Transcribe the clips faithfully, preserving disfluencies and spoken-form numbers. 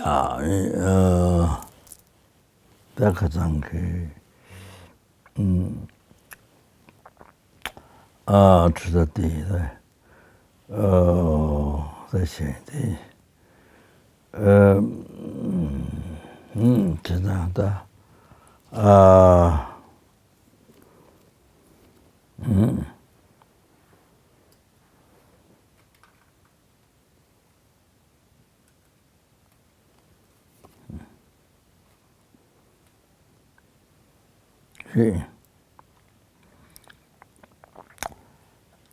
ཨ་ཨ་ད་ཁ་སང་གི་ཨ་ཁྲི་ས་དེ་ད་ཨ་ད་ཤེས་དེ་ཨ་ཁྲི་ས་ད་ཨ་རེད།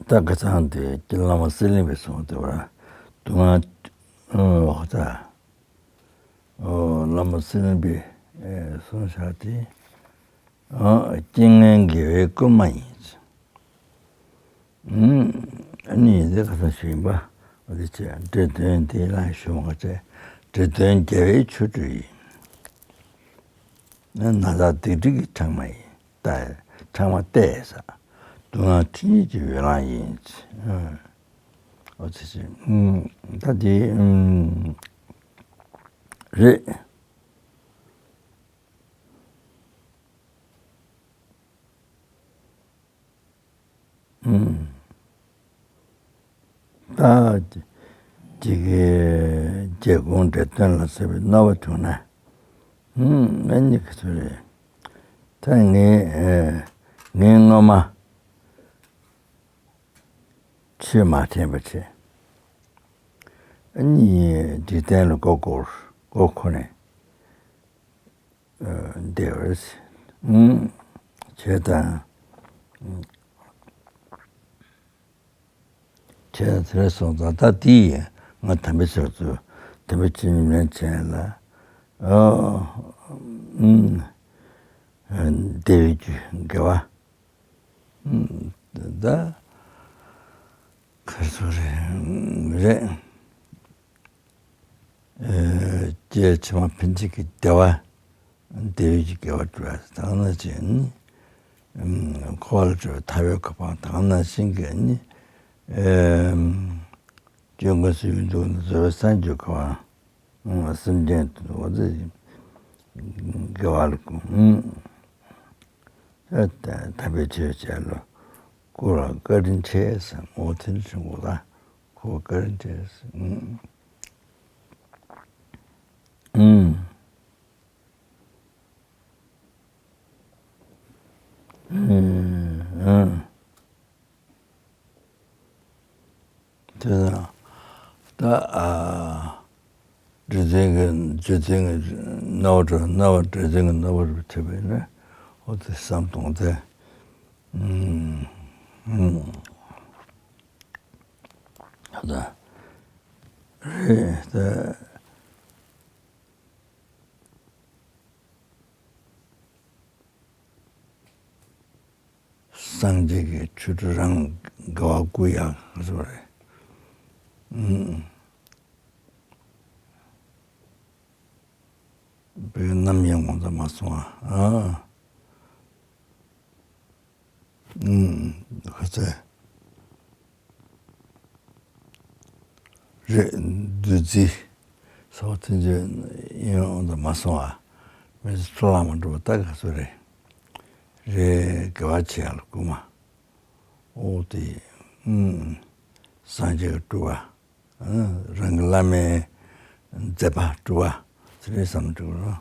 ད་ཁ་སང་དེ་བླ་མ་གསེར་གླིང་པས་གསུངས་དེ་བར་དུ་ང་ཨོ་ད་ཨོ་བླ་མ་གསེར་གླིང་པས་གསུངས་བཞག་དེ་ཨོ་རྐྱེན་ངན་དགེ་བའི་བསྐུལ་མ་ཡིན། ཨུམ། ཨ་ནི་འདི་ག་ས་ཞིག་ཡིན་པ། འདི་ཆེ་འདྲེ་གདོན་དེ་ལ་ཞུ་མ་ཆེ། འདྲེ་གདོན་རྒྱལ་བའི་ཆོ་འཕྲུལ་ཡིན། ན་ན་ཚ་སྡིག་སྒྲིབ་ཀྱི་ཕྲེང་བ་ཡིན། ད་ཕྲེང་བ་གཏད་ས། སྡུག་བསྔལ་འཁྲུལ་ཉེས་ཀྱི་འོད་རླངས་ཡིན། ཨ། འོ་ཆེ་ཆེ། ཨུམ། ད་དེ་ཨུམ། རེད། ད་ཅིག་གི་རྒྱལ་ཁོངས་འདྲེ་གདོན་ལ་སོགས་པའི་རྣམ་པ་བྱུང་ན། ཨ་ནི་ག་ཚོད་རེད། ད་ངས་ངས་སྔོན་མ་ཆོས་མ་དྲན་པ་བྱས། ཨ་ནི་འཇིག་རྟེན་ལ་མགོ་སྐོར་མགོ་འཁོར་ནས། བདེ་བར་ཨུམ། བྱས་དང་། བྱས་དང་དེ་རེད་སོང་ཙང་ད་དེ་ཡིས་ང་དམ་པའི་ཕྱོགས་སུ་དམ་པའི་ཆོས་ཉམས་ལེན་བྱས་ལ་ཨུམ། བདེ་བའི་རྒྱུ་དགེ་བ་ད་ག་ཚོད་རེད་རེད། ཨེ། སྐྱེ་འཆི་མ་ཕན་ཆད་ཀྱི་བདེ་བ། བདེ་བའི་དགེ་བ་སྒྲུབ་པ་དང་ན་ཅིག་ནི། ཨམ། འཁོར་བ་ལས་གྲོལ་བའི་ཐར་པའི་གོ་འཕང་དང་ན་ཞིང་གི་ནི། ཨེ། སྐྱོན་ཀུན་སེལ་བའི་མདོ་ནི་བཟོད་པའི་སངས་རྒྱས་གོ་འཕང་། སེམས་ཅན་དུ་འོ་ཙི་དགེ་བ་ལ་ཀུན། ཨེ། ཐར་པའི་ཆོས་བྱས་ལ་སྐུ་ལ་བཀའ་དྲིན་ཆེ་ཟེར་འོ་དེ་འདྲ་ཞིག་འོ་ད། ཁོ་བཀའ་དྲིན་ཆེ། ཨུམ། ཨུམ། ཨུམ། དེ་ན་ད་ཨ། རྗེ་བཙུན་གྱི་རྗེ་བཙུན་གྱི་རྣ་བ་འགྲོ་རྣ་བ་རྗེ་བཙུན་གྱི་རྣ་བ་རུ་ཐེབས་པས་ན་འོ་དེ་བསམ་གཏོང་དེ། ཨུམ། ཨུམ། ད་རེད་ད། སངས་རྒྱས་ཀྱི་ཆོ་འཕྲུལ་རང་དགེ་བ་བསྐུལ་ཡག་ཟེར་བ་རེད། ཨུམ། བོད་ནམ་ཡང་ངོ་ཚ་མ་སོང་ཨ། ཨ། ཨུམ། ཁ་ཚ། རེད། བདུད་རྩི། སོགས་ཐུན་ཚོད་ཡིན་འོང་དུ་མ་སོང་ཨ། མི་ཚེ་འཚོ་བ་མ་འགྲོ་བ་ད་ག་ཚོད་རེད། རེད། དགེ་བ་བྱེད་ཡག་ལ་བསྐུལ་མ། ཨོ་དེ། ཨུམ། སངས་རྒྱས་ཀྱི་སྤྲུལ་པ། རང་གི་བླ་མའི་མཛད་པ་སྤྲུལ་པ་དེ་རེད་བསམ་འགྲིག་རོ།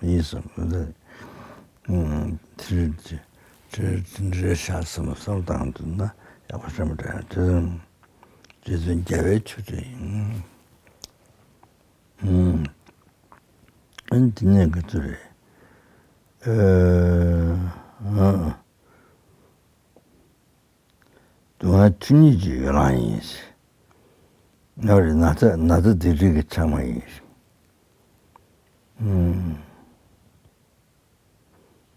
ཡིན་བསམ་དེ་རེད་དེ་རེད་དེ་རེད་ཤག་བསམ་བསམ་བཏང་འདུག་ན་ཡག་པོ་ཤོད་མི་འདྲ་དེ་རེད་ཚོད་རྒྱལ་བའི་ཆོས་དེ་ཡིན། ཨ་ནི་དེ་ནས་ག་ཚོད་རེད། ཨ། སྡུག་བསྔལ་འཁྲུལ་ཉེས་ཀྱི་འོད་རླངས་ཡིན། ནོར་ན་ཚ་ན་ཚ་སྡིག་སྒྲིབ་ཀྱི་ཆགས་མ་ཡིན།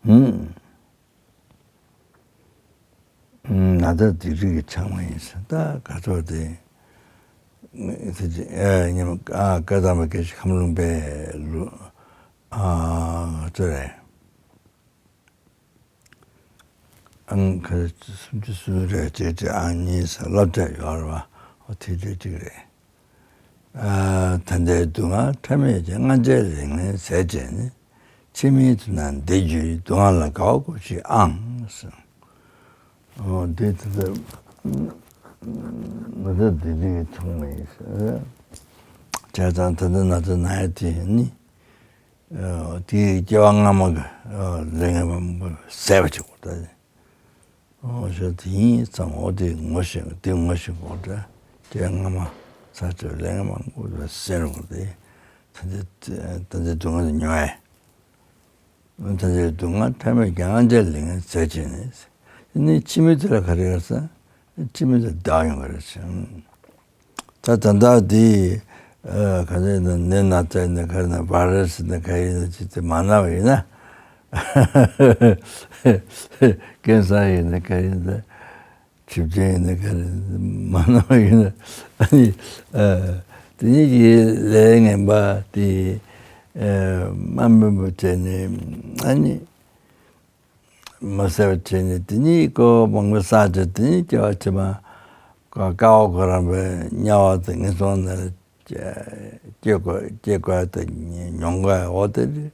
ཧུམ། ཧུམ། ན་ཚ་སྡིག་སྒྲིབ་ཀྱི་ཆགས་མ་ཡིན། ད་ག་ཚོད་དེ། ཨ་ཉི་མ་ཨ་བཀའ་གདམས་པ་སྐད་ཅིག་ཁམས་ལུང་པའི་ལུགས་ཨ་ཚོད་རེད། ཨང་ཁ་སུམ་ཅུ་སོ་གཉིས་རེ་བྱས་ཏེ་ཨང་གཉིས་ཟེར་སློབ་གྲྭ་ཡོད་རེད་བ། ཨོ་དེ་འདྲ་ཅིག་རེད། ཨ། ད་ལྟའི་སྡུག་བསྔལ་ཕྲ་མོས་ཀྱང་། སྔ་ཕྱིར་ལས་ངན་ཟད་བྱས་ནས། ཕྱི་མའི་དུས་ན་འདི་འགྱུར་བའི། སྡུག་བསྔལ་ལ་དགའ་བ་གོ་ཞིག་ཨང་། ཨོ་འདི་ད་ལྟ་ང་ཚོ་བདེ་སྡུག་གི་ཐོག་མ་ཡིན་ཟེར། བྱས་ཙང་ད་ལྟ་ང་ཚོ་ན་ཡ་དེ་ནི། ཨོ་དེའི་སྐྱེ་བ་སྔ་མ་གི་ཨོ་ལས་ངན་པ་མང་པོ་ཟད་པ་བྱེད་དགོས་ད། ཨོ་ཞེས་དེ་ཡིན་ཙང་། ཨོ་དེ་ངོ་ཤེས། དེ་ངོ་ཤེས་དགོས་འདྲ། སྐྱེ་བ་སྔ་མ་ཚར་གཅོད་ལས་ངན་མང་པོ་ཟད་དགོས་ཏེ། ད་ལྟའི་ད་ལྟའི་སྡུག་བསྔལ་དེ་མྱོང་ཡ། ད་ལྟའི་སྡུག་བསྔལ་ཕྲ་མོས་ཀྱང་། སྔ་ཕྱིར་ལས་ངན་ཟད་བྱས་ནས། དེ་ནས་ཕྱི་མའི་དུས་ལ་ག་རེ་ཡོད་ཟེར། ཕྱི་མའི་དུས་བདག་ཡོང་གི་རེད་ཟེར། ད་ད་ལྟ་འདི་ཨ་ག་ཚོད་ན་ནད་ན་ཚ་ཡིན་ན། ག་རེ་ན་བྷ་ར་སི་ན་ག་ཡིན་ན། ཅི་དེ་མ་ན་བ་ཡིན་ན། ཀེན་སར་ཡིན་ན། ག་ཡིན་ན། གྲིབ་ཅན་ཡིན་ན། ག་རེ་མ་ན་བ་ཡིན་ན། ཨ་ནི་ཨ་དེ་གཉིས་ཀྱི་ལས་ངན་པ་དེ་ཨ་མ་སྨོས་པ་བྱས་ནས། ཨ་ནི་མ་བསལ་བ་བྱས་ནས། དེ་གཉིས་ཀོ་མང་པོ་བསགས་བྱས། དེ་གཉིས་སྐྱེ་བ་ཕྱི་མ་ཀ་ཀ་བ་གོ་རམས་པའི་དམྱལ་བ་དང་ངན་སོང་ནང་སྐྱེ་དགོས། སྐྱེ་དགོས་དང་མྱོང་དགོས། འོ་དེ་རེད།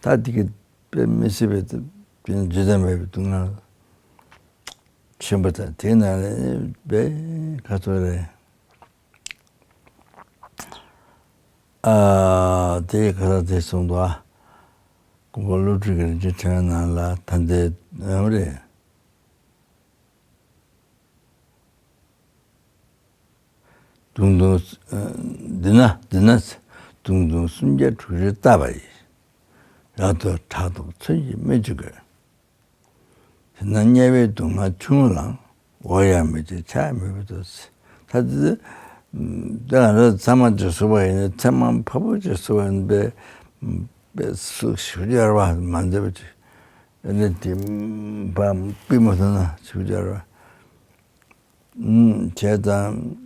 ད་དེ་གི་དཔེ་མི་སྲིད་པའི་དཔེ་བརྗོད་དོན་མེད་པའི་སྡུག་བསྔལ་ཆེན་པོ་དང་། དེའི་ནང་ལ་དཔེ་ག་ཚོད་རེད། ཨ་དེ་ག་ཚོད་དེ་གསུངས་འདུག་ཨ། མགོན་པོ་ཀླུ་སྒྲུབ་ཀྱི་རིན་ཆེན་ཕྲེང་བའི་ནང་ལ། ད་ལྟའི་ཨ་རེད། དུང་དུང་། འདི་ན་འདི་ན། དུང་དུང་སུམ་བརྒྱ་དྲུག་ཅུ་བཏབ་པ་ཡིས། རབ་ཏུ་ཕྲག་དོག་མཚོན་གྱིས་སྨད་ཅི་དགོས། དེས་ན་དམྱལ་བའི་སྡུག་བསྔལ་ཆུང་ངུ་ལའང་། འོར་ཡང་མི་བྱེད་ཕྱག་མོས་པའི་མཐུ། ད་དེ་ད་ང་རང་ཚང་མ་ཅིག་བཟོས་པ་ཡིན་ན། ཚང་མ་ཕ་བུ་ཅིག་བཟོས་པ་ཡིན་པས། པས་སུ་ཞུ་རྒྱུ་རེད་པ། མ་འདོད་པ་ཅིག་ཨ་ནི་དེ་ཕར་ཕུད་མ་ཐུབ་ན་ཞུ་རྒྱུ་རེད་པ། བྱས་ཙང་།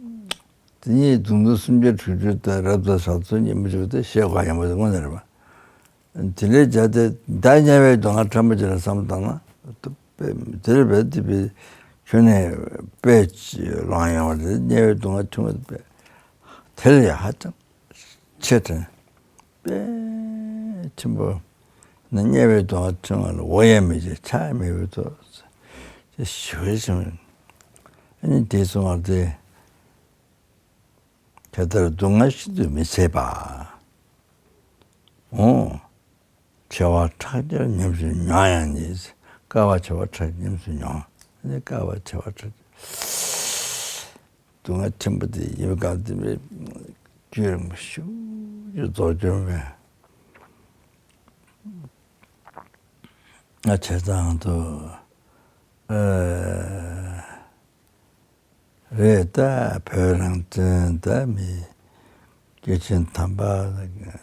དེ་ཉིད་དུང་དུང་སུམ་བརྒྱ་དྲུག་ཅུ་དང་། རབ་ཏུ་ཕྲག་དོག་མཚོན་གྱིས་སྨད་ཅི་དགོས། དེ་བཤད་དགོས་ཡོད་མ་རེད། དངོས་གནས་རེད་པ། དེ་འདྲའི་བྱས་ཏེ་ད་དམྱལ་བའི་སྡུག་བསྔལ་ཕྲ་མོ་ཅིག་ལ་བསམ་བློ་བཏང་ན། དེ་རེད་པས། དེ་པས་ཁྱོན་ནས་དཔེ་ལོང་ཡོང་བ་རེད། དམྱལ་བའི་སྡུག་བསྔལ་ཆུང་ངུ་དེ་པས་དེ་ལས་ཧ་ཅང་ཆེ་དྲགས། དཔེ་ཆེན་པོ། ན་དམྱལ་བའི་སྡུག་བསྔལ་ཆུང་ངུ་ལ། འོར་ཡང་མི་བྱེད་ཕྱག་མོས་པའི་མཐུ། ཅེས་ཞུ་བའི་ཕྱིར། ཨ་ནི་དེ་གསུངས་པ་དེ། དེ་ལྟར་སྡུག་བསྔལ་ཤིན་ཏུ་མི་བཟད་པ། འོ། ཆེ་བ་ཕྲག་བརྒྱར་ཉམས་སུ་མྱོང་ཡང་ནི། དཀའ་བ་ཆེ་བ་ཕྲག་ཉམས་སུ་མྱོང་། ཨ་ནི་དཀའ་བ་ཆེ་བ་ཕྲག་སྡུག་བསྔལ་ཆེན་པོ་དེ་ཡིན་པའི་སྐབས་དེ་བས་རྒྱུད་རིང་པོ་ཞེ་པོ་ཅིག་རྫོགས་འགྱུར་བས། ང་བྱས་ཙང་དུ་ཨ་རེད་ད། བོད་རང་བཙན་ད་མི་སྐྱེས་ཆེན་དམ་པ་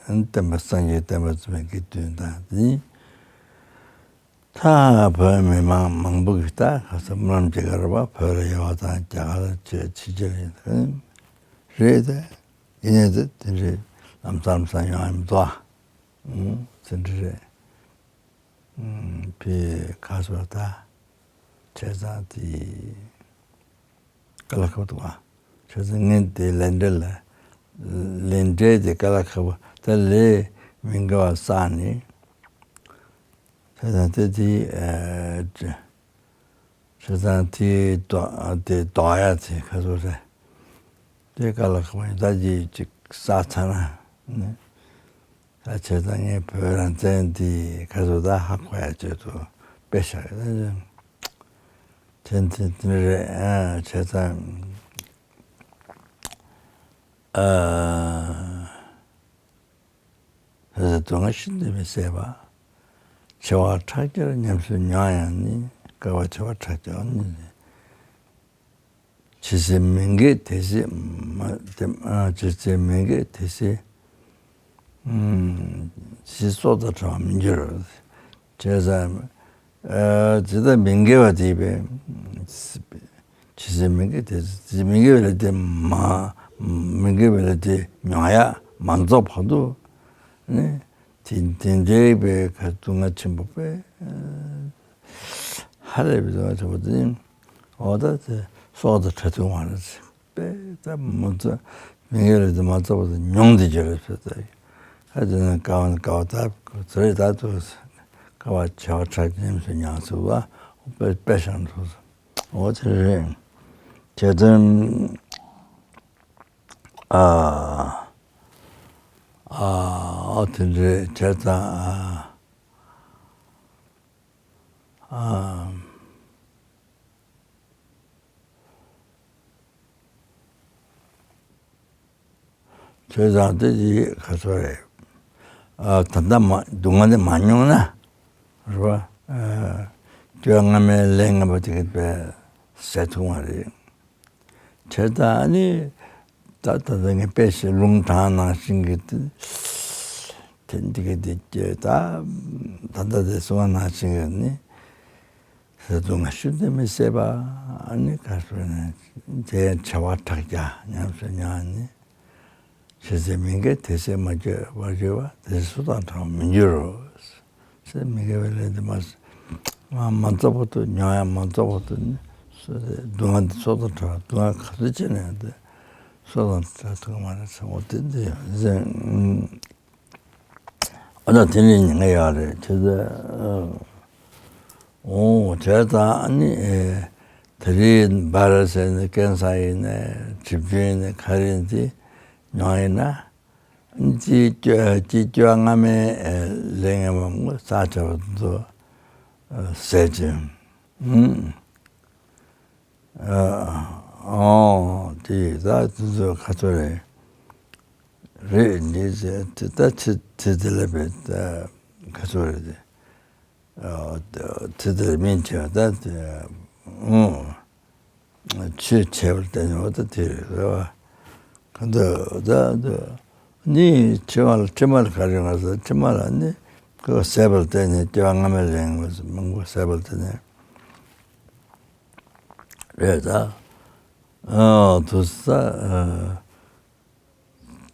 བསྟན་པ་སངས་རྒྱས་བསྟན་པ་བཙུན་མའི་དགེ་འདུན་དང་དེ་ད་བོད་མི་མང་མང་པོ་གིས་ད་ག་ས་སྨོན་ལམ་རྒྱག་གི་རེད་པ། བོད་ལ་ཡོད་པ་དང་རྒྱ་གར་ལ་ཆེད་ཕྱི་རྒྱལ་ཡིན་ད་རེད་ད། ཡིན་ནའི་ད་དེ་འདྲའི་ལམ་སང་ལམ་སང་ཡོང་ཡ་མི་འདུག་ཨ། ཨུ་དེ་འདྲ་རེད། ཨུ་ཕའི་ཁ་སོ་ད་བྱས་ཙང་དེ་དཀའ་ལས་ཁག་པོ་འདུག་ཨ། བྱས་ཙང་ངས་དེ་ལས་འབྲས་ལ་ལས་འབྲས་དེ་དཀའ་ལས་ཁག་པོ། ད་ལས་མི་དགེ་བ་བསགས་ནས། བྱས་ཙང་དེ་དེ་ཨ་བྱས་ཙང་དེ་ལྡོག་དེ་ལྡོག་ཡ་དེ་ཁ་སོ་རེད། དེ་དཀའ་ལས་ཁག་པོ་ཡིན། ད་ཅིག་ཅིག་བསགས་ཚར་ན་ནི། ད་བྱས་ཙང་ངས་བོད་རང་བཙན་འདི་ག་ཚོད་ད་ཧ་གོ་ཡ་ཆེད་དུ་དཔེ་བཞག་ཡོད། དེ་དེ་དེ་རེད། ཨ་བྱས་ཙང་ཨ་བྱས་ཙང་སྡུག་བསྔལ་ཤིན་ཏུ་མི་བཟད་པ། ཆེ་བ་ཕྲག་བརྒྱར་ཉམས་སུ་མྱོང་ཡང་ནི། དཀའ་བ་ཆེ་བ་ཕྲག་བརྒྱ་ནི། ཇི་སྲིད་མི་དགེ་དེ་སྲིད་མ་དེ་ཨ་ཇི་སྲིད་མི་དགེ་དེ་སྲིད་ཨུམ་ཇི་སྲིད་སྲོག་དང་བྲལ་བར་མི་འགྱུར། བྱས་ཙང་ཨ་ཇི་ལྟར་མི་དགེ་བ་དེ་བས་ཇི་སྲིད་མི་དགེ་དེ་སྲིད་མི་དགེ་བའི་ལས་དེ་མ་མི་དགེ་བའི་ལས་དེ་མྱོང་ཡ་མ་རྫོགས་བར་དུ་ནི། དེ་དེ་འདྲའི་བའི་ཁ་སྡུག་བསྔལ་ཆེན་པོ་དཔེ་ཧ་ལས་པའི་སྡུག་བསྔལ་ཆེན་པོ་དེ་ནི། འོ་ད་དེ་སྲོག་དང་བྲལ་ཐུབ་མ་རེད། དཔེ་ད་མི་ཚོ་ མི་དགེ་བའི་ལས་དེ་མ་རྫོགས་པ་དེ་མྱོང་དེ་གྱུར་རེད་ཟེར་ཏེ། ཨ་དེ་ནི་དཀའ་བ་ནི་དཀའ་བ་དག་ཟེར་རེད། ད་དུ་དཀའ་བ་ཆེ་བ་ཕྲ་ཉམས་སུ་མྱངས་ཚུལ་བ་དཔེ་དཔེ་བཞག་འདུག་འོ་དེ་རེད། དེ་དོན། ཨ། ཨ། ཨ་དེ་འདྲའི་བྱས་ཙང་ཨ། ཨ། བྱས་ཙང་དེ་ཡི་ཁ་ཚོ་རེད། ཨ་ད་ལྟ་མ་སྡུག་བསྔལ་དེ་མ་མྱོང་ན་རེད་བ། ཨ་སྐྱོ་སྔ་མའི་ལས་ངན་པ་དེ་གི་དཔེ་ཟད་ཐུབ་མ་རེད། བྱས་ཙང་ཨ་ནི་ད་ད་ལྟ་ངས་དཔེ་ཞིག་ལུང་དྲངས་ནང་བཞིན་གྱི་དེ་དེ་འདི་གི་དེ་སྐྱེ་ད་ད་ལྟ་དེ་གསུངས་པ་ནང་བཞིན་གྱི་ནི་ཟེར་དུ་ང་ཤུ་དེ་མི་ཟད་པ་ཨ་ནི་ག་སོ་ནས་དེ་བྱ་བ་ཕྲག་བརྒྱ་ཉམས་སུ་མྱངས་ནི། ཞེས་ཟེར་མི་འགས་དེ་ཟེར་མ་བརྗོད་པར་བརྗོད་པ་དེ་སུ་དང་འདྲ་བར་མི་འགྱུར་རོ། ཟེར་མི་དགེ་བའི་ལས་དེ་མ་མ་མ་རྫོགས་པ་དུ་མྱོང་ཡང་མ་རྫོགས་པ་དུ་ནི་སྡུག་བསྔལ་དེ་སྲོག་དང་བྲལ་བ་སྡུག་བསྔལ་ག་ཚོད་ཅི་ནས་དེ་སྲོག་དང་བྲལ་ཐུབ་ཀྱི་མ་རེད་ཟེར་འོ་དེ་འདི་ཡང་ཟེར། ཨ་ད་དེ་ནི་ཉེན་ཁ་ཡོད་རེད་དེ་ཟེར། འོ་བྱས་ཙང་ནི་དེ་རིང་བྷ་ར་སི་ནི་ཀན་སར་ཡིན་ནས་གྲིབ་སྐྱོན་ནི་ག་རེ་ཡིན་དེ་མྱོང་ཡིན་ན། ཅི་སྐྱོ་ཅི་སྐྱོ་སྔ་མའི་ལས་ངན་པ་ངོ་ཚ་ཆེ་བ་དེ་ཚོ་ཟད་ཅིང་། ཨོ་དེ་ད་དེ་ཚོ་ཁ་ཚོ་རེད། རེད་འདི་ཟེར་དེ་ད་ཚེ་ཚེ་དེ་ལ་བས་ད་ཁ་ཚོ་རེད་དེ། ཨོ་ཚེ་དེ་ལ་སྨིན་བྱས་པ་ད་དེ་ཨོ། ཆོས་བྱས་པར་བརྟེན་ནས་འོ་ད་དེ་རེད་བ། ག་འདོད་ད་འདོད་ནི་ཕྱི་མ་ལ་ཕྱི་མ་ལ་ག་རེ་ང་ཟེར་ཕྱི་མ་ལ་ནི་ཁོ་ཟད་པར་བརྟེན་ནས་སྐྱེ་བ་སྔ་མའི་ལས་ངན་མང་པོ་ཟད་པར་བརྟེན་ནས་རེད་ད། ཨ་དུ་ས་ཨ།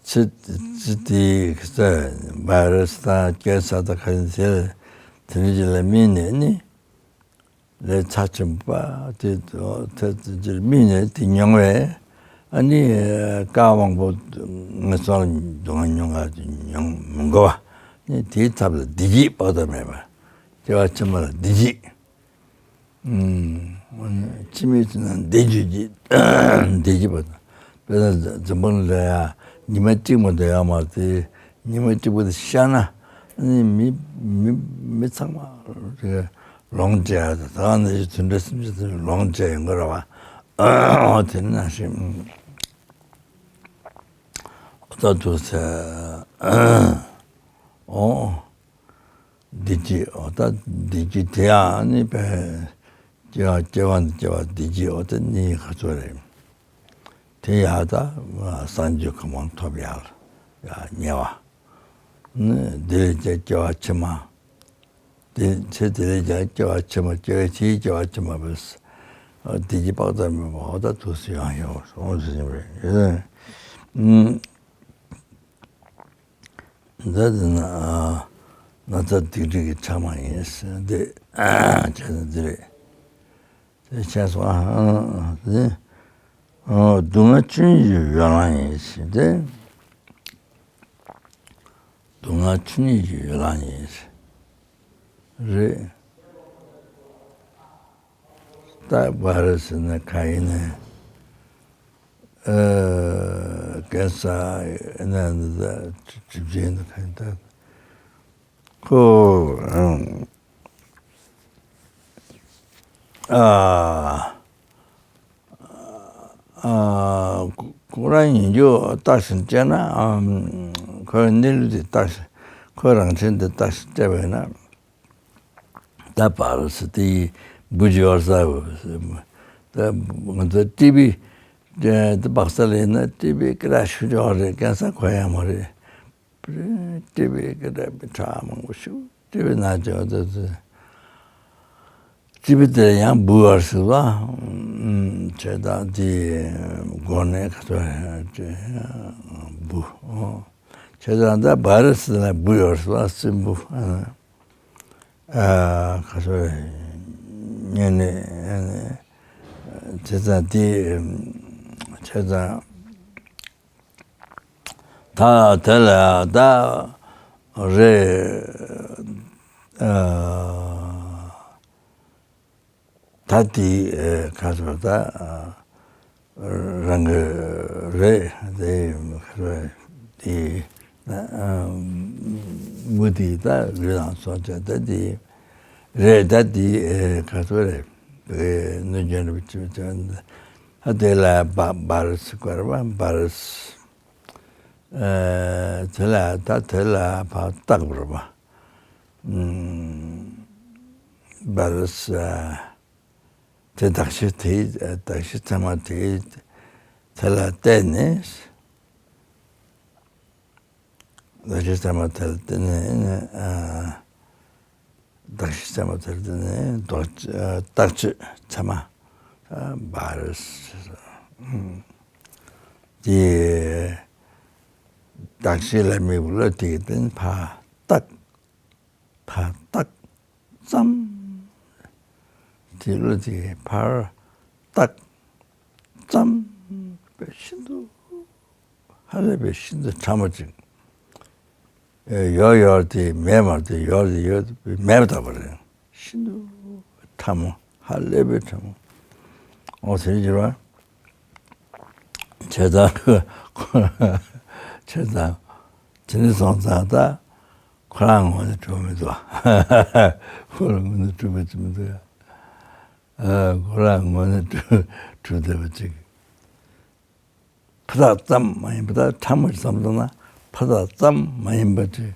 ཚེ་ཚེ་དེའི་ས་བྷ་ར་སི་དང་ཀན་སར་དང་ག་རེ་དེ་དེ་འདྲ་ཅིག་ལ་སྨིན་ནས་ནི་ལས་ཚབས་ཆེན་པོ་དེ་དེ་དེ་སྨིན་ནས་དེ་མྱོང་བས་ཨ་ནི་བཀའ་དབང་པོ་ངན་སོང་ལ་སྡུག་བསྔལ་མྱོང་ག་མྱོང་མི་དགོས་པ་ནི་དེའི་ཚབ་ལ་བདེ་སྐྱིད་དཔག་ཏུ་མེད་པ་སྐྱེ་བ་ཕྱི་མ་ལ་བདེ་སྐྱིད། ཕྱི་མའི་དུས་ན་བདེ་སྐྱིད་ཀྱི་བདེ་སྐྱིད་པ་དང་། དཔེར་ན་འཛམ་བུ་གླིང་ལ་ཡང་ཉི་མ་གཅིག་མ་གཏོགས་ཡོད་མ་རེད་དེ། ཉི་མ་གཅིག་པོ་དེ་ཤར་ན་ནི་མི་མི་མི་ཚང་མ་ལོངས་སྤྱད་ཡ་དང་ད་ག་ནང་བཞིན་དུད་འགྲོ་སེམས་ཅན་དེ་ལོངས་སྤྱད་ཡོང་གི་རེད་བ། དེ་ནང་བཞིན་ད་དུ་ཟེར། ཨོ། བདེ་སྐྱིད་འོ་ད་བདེ་སྐྱིད་དེ་ཡང་ནི་པའི་སྐྱེ་བ་སྐྱེ་བ་འདི་སྐྱེ་བ་བདེ་སྐྱིད་འོ་ད་གཉིས་ཁ་ཚོ་རེད། དེ་ཡང་ད་སངས་རྒྱས་གོ་འཕང་ཐོབ་ཡག་ལ་ཡང་ཉེ་བ། ནི་དེ་ལས་ཀྱང་སྐྱེ་བ་ཕྱི་མ། དེ་ཚེ་དེ་ལས་ཀྱང་སྐྱེ་བ་ཕྱི་མ་སྐྱེ་བའི་ཕྱིའི་སྐྱེ་བ་ཕྱི་མ་བས། བདེ་སྐྱིད་དཔག་ཏུ་མེད་པ་འོ་ད་ཐུགས་སུ་ཡང་ཡོད་འོང་ཟེར་གྱིན་པས། འདི་དེ་ན་ན་ཚ་སྡིག་སྒྲིབ་ཀྱི་ཕྲ་མ་ཡིན་ཟེར་འདི་བྱས་ན་འདི་རེད། དེ་བྱས་སོང་ཨ་དེ་སྡུག་བསྔལ་ཆོས་ཉིད་ཀྱི་ཡོ་ལང་ཡིན་ཟེར་ཏེ། སྡུག་བསྔལ་ཆོས་ཉིད་ཀྱི་ཡོ་ལང་ཡིན་ཟེར། རེད། ད་བྷ་ར་སི་ནི་ག་ཡིན་ནའི་ཨ་ཀན་སར་ཡིན་ནའི་འདི་ད་གྲིབ་ཅན་ནི་ག་ཡིན་ད་ཁོ་ཨ་ཨ་ཁོ་རང་ཉིད་རྒྱུ་བརྟག་ཞིབ་བྱས་ན་ཨ་ཁོའི་གནས་ལུགས་དེ་བརྟག་ཞིབ་ཁོའི་རང་བཞིན་དེ་བརྟག་ཞིབ་བྱས་པ་ཡིན་ན། ད་བྷ་ར་སི་དེ་ཡི་འབུ་ཅི་ཡོད་ས་བོ། ད་ང་ཚོ་ཊི་བི་དེ་སྦག་ས་ལ་ཡིན་ན་ཊི་བི་སྐད་གྲགས་ཆེ་ཤོས་རེད། ཀན་སར་གོ་ཡ་མ་རེད། ཊི་བི་སྐད་གྲགས་མི་གྲགས་མང་པོ་ཞིག་ཊི་བི་ནང་བྱས་པ་དེ་ཚོ་ཊི་བི་དེར་ཡང་འབུ་ཡོད་ས་བ། བྱས་ཙང་དེ་སྒོ་ནས་ག་ཚོད་འབུ་བྱས་ཙང་ད་བྷ་ར་སི་ལ་འབུ་ཡོད་ས་བ་སྲིན་འབུ། ཨ་ཁ་ཤོར་ཉན་ནས་ཨ་ནི་བྱས་ཙང་དེ་བྱས་ཙང་ ད་དེ་ལ་ད་རེད། ཨ། ད་དེ་ཨེ་ག་ཚོད་ད་ཨ་རང་གི་རེད་དེ་ག་ཚོད་དེ་ཨ་མུ་དེ་ད་རེད་ལང་སོང་ཅག་ད་དེ་རེད། ད་དེ་ཨེ་ག་ཚོད་རེད། བའི་གནོད་སྐྱོན་རེད་བྱེད་བྱེད་ཨ་དེ་ལ་བ་བར་སི་བར་བ་བར་སི་ཨེ་དེ་ལ་ད་དེ་ལ་བ་རྟག་བར་བ། བར་ས་དེ་དག་ཤི་དེ་དག་ཤི་ཚང་མ་དེ་དེ་ལ་བལྟས་ནས་དག་ཤི་ཚང་མ་དེ་ལ་བལྟས་ནས་ཨ་དག་ཤི་ཚང་མ་དེ་ལ་བལྟས་ནས་དག་ཨ་རྟག་ཆོས་ཚང་མ་བར་ས་དེ་དག་ཤི་ལ་དམིགས་པ་ལ་དེ་བརྟེན་ཕར་རྟག་ཕར་རྟག་ཙམ། དེ་ལོ་དེ་ཕར་རྟག་ཙམ་པའི་ཤིན་ཏུ་ཧ་ལས་པའི་ཤིན་ཏུ་ཕྲ་མོ་ཅིག་ཡོད་ཡོད་དེ་མེད་མ་དེ་ཡོད་དེ་ཡོད་མེད་པ་ལྟ་བུ་རེད། ཤིན་ཏུ་ཕྲ་མོ་ཧ་ལས་པའི་ཕྲ་མོ། འོ་དེ་འགྱུར་བ། བྱས་ཙང་ཁོ་བྱས་ཙང་དེ་ནས་སོང་ཙང་ད་ཁོ་རང་ངོས་ནས་གྲུབ་མི་འདུག་ཁོ་རང་ངོས་ནས་གྲུབ་པ་ཅིག་མི་འདུག་ཨ་ཁོ་རང་ངོས་ནས་གྲུབ་གྲུབ་བསྡད་པ་ཅིག་ཕ་རྟགས་ཙམ་མ་ཡིན་པ་ད་ཕྲ་མོ་ཙམ་དང་ན་ཕ་རྟགས་ཙམ་མ་ཡིན་པ་ཅིག་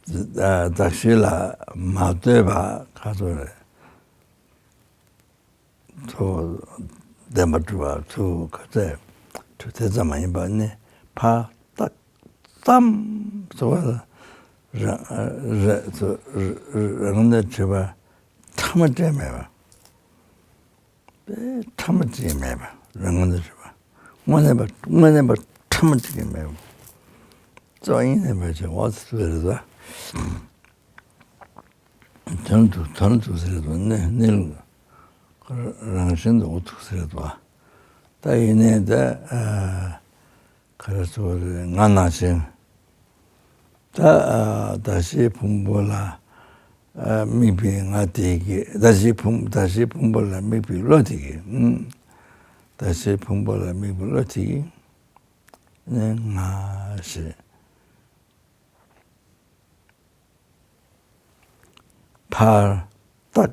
དག་ཤོས་ལ་མ་ལྟོས་པ་ག་ཚོད་རེད། ཚུར་བདེན་པ་གྲུབ་པ་ཚུར་ག་ཚད་གྲུབ་དེ་ཙམ་མ་ཡིན་པ་ནི་ཕར་རྟག་ཙམ་ཚུར་བ་རང་རང་ཚུར་རང་ནས་གྲུབ་པ་ཕྲ་མ་སྤྲད་མེད་པ། དཔེ་ཕྲ་མ་གཅིག་མེད་པ་རང་ངོས་ནས་རེད་པ། དངོས་གནས་པ་དངོས་གནས་པ་ཕྲ་མ་གཅིག་མེད་པ། རྩ་བ་ཉིད་ནས་མེད་ཅེས་འོ་ཚོད་རེད་ད། དོན་དུ་དོན་དུ་ཟེར་དུ་གནས་གནས་ལུགས་རང་བཞིན་དུ་འོ་ཐུག་ཟེར་དུ་བ། ད་ཡིན་ནའི་ད་ག་རེ་ཟེར་བ་རེད་ང་ནང་བཞིན། ད་ཨ་ད་ཤེས་ཕུང་པོ་ལ་ཨ་དམིགས་པའི་ང་དེ་གི་ད་ཤེས་ཕུང་ད་ཤེས་ཕུང་པོ་ལ་དམིགས་པའི་བློ་དེ་གི་ཨུམ། ད་ཤེས་ཕུང་པོ་ལ་དམིགས་པའི་བློ་དེ་གི་ནི་ང་ཞེས། ཕར་རྟག་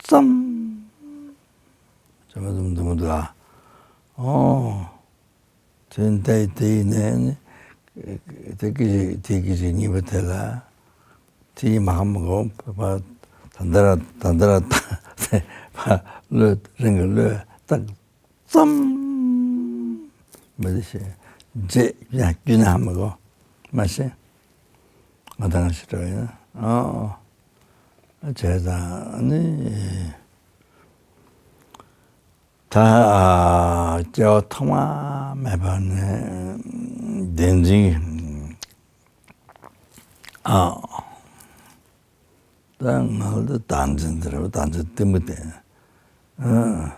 ཙམ། ཙམ་ཙམ་འདུག་མི་འདུག་ཨ། ཨོ། དེ་འདྲ་དེ་ཡིན་ནའི་དེ་གི་དེ་གི་རིགས་གཉིས་པ་དེ་ལ་དེ་ཡིན་མ་ཧམ་གོ་ཕར་ད་འདི་ར་ད་འདི་ར་ད་ཕར་བློས་རང་གི་བློས་རྟག་ཙམ་མི་དེ་ཤེས་རྗེས་ཀྱང་རྒྱུ་ན་མི་གོ་མ་ཤེས། ང་དང་ཞིག་འགྲོ་ཡིན་ཨ་བྱས་ཙང་ནི་ད་སྐྱེ་བ་ཐོག་མ་མེད་པ་ནས་བདེན་འཛིན་ཨ། ད་ང་ལ་བདག་འཛིན་དེ་རེད་བདག་འཛིན་གཏི་མུག་དེ། ཨ།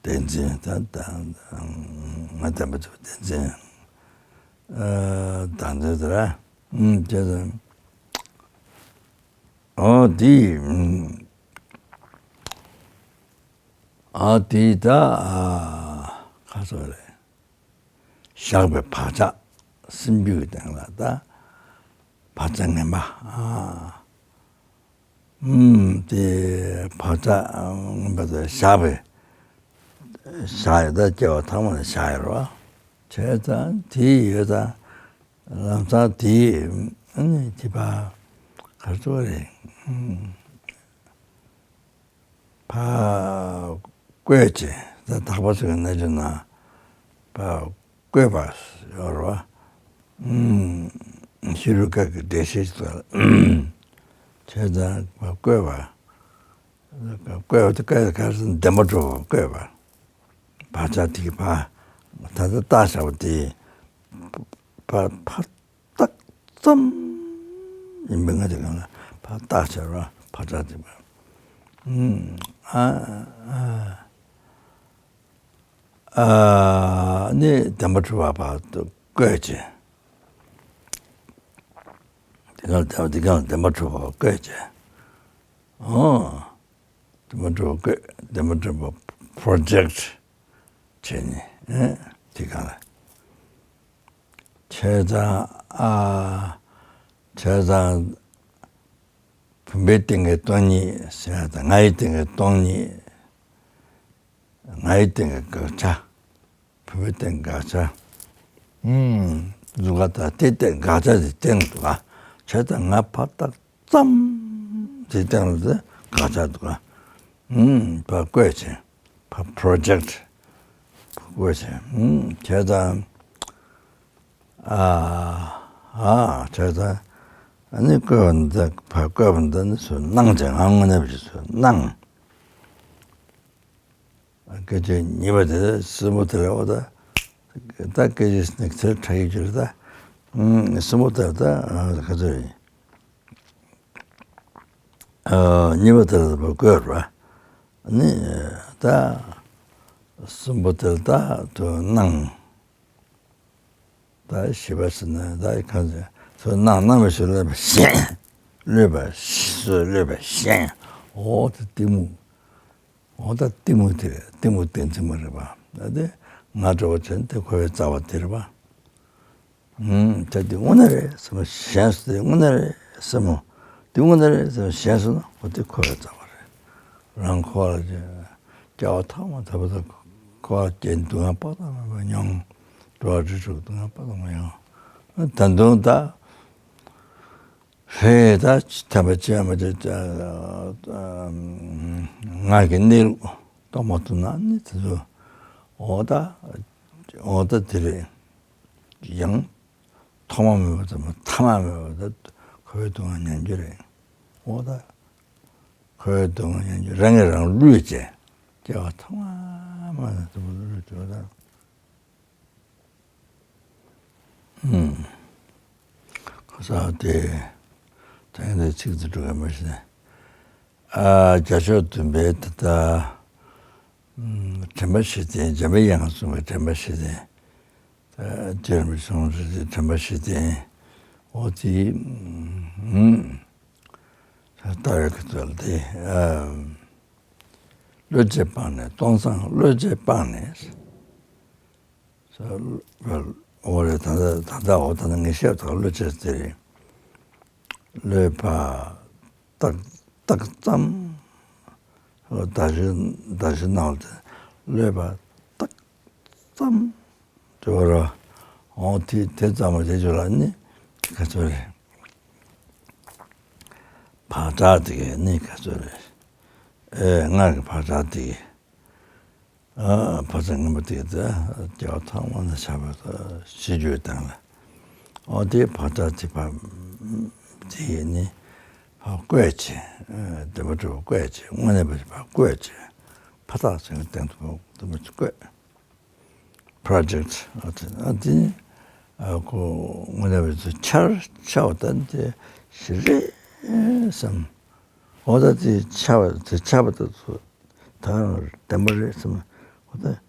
བདེན་འཛིན་ད་ད་ང་བདེན་པ་ཚོ་བདེན་འཛིན། ཨ། བདག་འཛིན་དེ་ར། ཨུམ་ཅེས་དང་། ཨོ་དེ། ཨ་དེ་ད་ཨ་ག་ཚོད་རེད། བཞག་པའི་བག་ཆགས་སེམས་རྒྱུད་ཀྱི་སྟེང་ལ་ད་བག་ཆགས་ངན་པ་ཨ། ཨུམ་དེ་བག་ཆགས་ངན་པ་དེ་བཞག་པའི་བཞག་ཡོད་ད་སྐྱེ་བ་ཐོག་མ་ནས་བཞག་ཡོད་རེད་བ། བྱས་ཙང་དེ་ཡོད་ཙང་ལམ་སང་དེ་ཨ་ནི་དེ་བ་ག་ཚོད་རེད། ཨུམ། ཕར་བཀོད་ཅིང་ད་དག་པ་ཚོའི་གནས་ཚུལ་ན་ཕར་བཀོད་པ་ཡོད་རེད་བ། ཨུམ། ཤེས་རབ་སྐད་ཀྱི་འགྲེལ་བཤད་ཅིག་ལ་བྱས་ཙང་ཕར་བཀོད་པ། བཀོད་པ་དེ་བཀོད་པ་ག་རེ་ཟེར་ན་བདེན་པ་འགྲོ་བ་བཀོད་པ། བག་ཆགས་དེ་གི་ཕར་ད་ལྟ་བཏགས་བཞག་པ་དེ་ཕར་ཕར་རྟག་ཙམ་ཡིན་པའི་ང་དེ་གང་ལ་ཕར་རྟག་ཆར་བ་ཕར་རྟག་དེ་བ། ཨ་ཨ་ཨ་ནི་བདེན་པ་གྲུབ་པ་བར་དུ་བཀོད་ཅིང་། དེ་ག་ལ་དེ་ག་ལ་བདེན་པ་གྲུབ་པ་བཀོད་ཅིང་། ཨོ། བདེན་པ་གྲུབ་པ་བཀོད། བདེན་པ་གྲུབ་པ་པོ་རོ་ཇེག་བྱས་ནས་ཨེ་དེ་ག་ལ། བྱས་ཙང་ཨ། བྱས་ཙང་བུམ་པའི་སྟེང་གི་སྟོང་ཉིད་ཟེར་ཡ་དང་། ང་ཡི་སྟེང་གི་སྟོང་ཉིད། ང་ཡི་སྟེང་གི་དགག་བྱ། བུམ་པའི་སྟེང་དགག་བྱ། ཨུམ། གཟུགས་ཁ་དང་དེ་སྟེང་དགག་བྱ་དེ་སྟེང་དུ་ག་བྱས་ཙང་ང་ཕར་བཏགས་ཙམ་དེ་སྟེང་ལ་དེ་དགག་བྱ་འདུག་ག་ཨུམ། ཕར་བཀོད་བྱས། ཕར་པོ་རོ་ཇེག་ཕར་བཀོད་བྱས། ཨུམ། བྱས་ཙང་ཨ་ཨ་བྱས་ཙང་ཨ་ནི་བཀོད་པ་འདི་ཕར་བཀོད་པ་འདི་ནི་ཚུར་སྣང་བྱས། ང་དངོས་གནས་པ་ཞིག་ཚུར་སྣང་། སྐད་ཅིག་གཉིས་པ་དེ་སྲིན་པོ་དེ་ལ་འོ་ད། ད་སྐད་ཅིག་ནི་དེར་ཕྲ་ཡིག་གྱུར་ད། ཨུམ། སྲིན་པོ་དེར་ད་ག་ཚོད་ཡིན། ཨ། གཉིས་པ་དེར་བཀོད་ར། ནི་ད་སྲིན་པོ་དེར་ད་དུ་སྣང་། ད་བཞི་པ་ཟེར་ན་ད་གང་ཟེར། ཚུར་སྣང་། སྣང་བའི་ཕྱིར་གློད་པ་གཞན། གློད་པ་ཚུར་གློད་པ་གཞན། འོ་དེ་གཏི་མུག་འོ་ད་གཏི་མུག་དེ་རེད། གཏི་མུག་བདེན་ཚིག་མ་རེད་པ། ད་དེ་ང་འདྲ་བོ་བྱས་ན་དེ་འཁོར་བའི་རྩ་བ་དེ་རེད་པ། ཨུམ། ད་དེ་དངོས་གནས་རེད་བསམ་མོ། ཞེན་སོང་། དེ་དངོས་གནས་རེད་བསམ་མོ། དེ་དངོས་གནས་རེད་བསམ་ཞེན་སོང་ན་འོ་དེ་འཁོར་བའི་རྩ་བ་རེད། རང་འཁོར་བ་ལ་སྐྱེ་བ་ཐོག་མ་དང་པོ་དང་འཁོར་བ་སྐྱེ་སྡུག་བསྔལ་དཔག་ཏུ་མེད་པ་མྱོང་། འགྲོ་བ་རིགས་དྲུག་སྡུག་བསྔལ་དཔག་ཏུ་མེད་པ་མྱོང་། ད་དུང་ད། ཧེ། ད་ཐེམ་པ་ཅན་མ་ཅན། ང་གི་གནས་ལུགས་རྟོགས་མ་ཐུབ་ན་ནི་དེ་ཚོ་འོ་ད་འོ་ད་དེ་རེད། ཡང་ཐོག་མ་མེད་པ་དང་ཐ་མ་མེད་པ་ད་འཁོར་བའི་སྡུག་བསྔལ་མྱོང་རྒྱུ་རེད། འོ་ད་འཁོར་བའི་སྡུག་བསྔལ་མྱོང་རྒྱུ་རང་གིས་རང་བསླུས་བྱས། སྐྱེ་བ་ཐོག་མ་མེད་ན་དེ་བོ་བསླུས་བྱས། འོ་ད། ཁ་སང་དེ་ད་ཡིན་ན་ཚིག་དེ་འགྲོ་གི་མ་ཤེས་ནས། ཨ། རྒྱ་ཤོག་བདུན་པའི་ད་ལྟ་དྲན་པ་བཞི་ལྡན། འཇམ་པའི་དབྱངས་གསུངས་པའི་དྲན་པ་བཞི་ལྡན། རྗེ་རིན་པོ་ཆེ་གསུངས་པའི་དྲན་པ་བཞི་ལྡན། འོ་དེ་ལྟ་བའི་ཁ་ཐུག་ལ་དེ། བློ་བཅས་སྤངས་ནས། སྟོང་སང་བློ་བཅས་སྤངས་ནས། འོ་རེད། ད་ལྟ་ད་ལྟ་འོ་ད་ལྟ་ངས་བཤད་པ་ད་བློ་བཅས་དེ་རེད། བློས་ཕར་བཏགས་བཏགས་ཙམ། བརྡ་གཞི་བརྡ་གཞི་ནང་ལ་དེ་བློས་ཕར་བཏགས་ཙམ་དེ་བོ་ར། འོ་དེ་དེ་ཙམ་པ་དེ་ཚོ་ལ་ནི་ག་ཚོད་རེད། བག་ཆགས་དེ་གས་ནི་ག་ཚོད་རེད། ཨེ། སྔར་གྱི་བག་ཆགས་དེ་གས། ཨ། བག་ཆགས་ངན་པ་དེ་གས་ད་སྐྱེ་བ་ཐོག་མ་ནས་ཆགས་པ་ད་ཤི་རྒྱུའི་སྟེང་ལ། འོ་དེ་བག་ཆགས་དེ་ཕར་དེ་གས་ནི་ཕར་བཀོད་བྱས། ཨ། བདེན་པ་གྲུབ་པ་བཀོད་བྱས། དངོས་གནས་པ་ཕར་བཀོད་བྱས། ཕར་བཏགས་ཟེར་བའི་སྟེང་དུ་ཕར་བདེན་པ་བཀོད། པོ་རོ་ཇེག་ཊི། ཨ་དེ་ཨ་དེ་ནི་ཨ་ཁོ་དངོས་གནས་པའི་ཚུལ་འཆར་འཆར་བ་ད་དེ་ཞིག་རེད་བསམ། འོ་ད་དེ་འཆར་བ་དེ་འཆར་བ་ད་ཚོ་ད་བདེན་པ་རེད་བསམ། འོ་ད་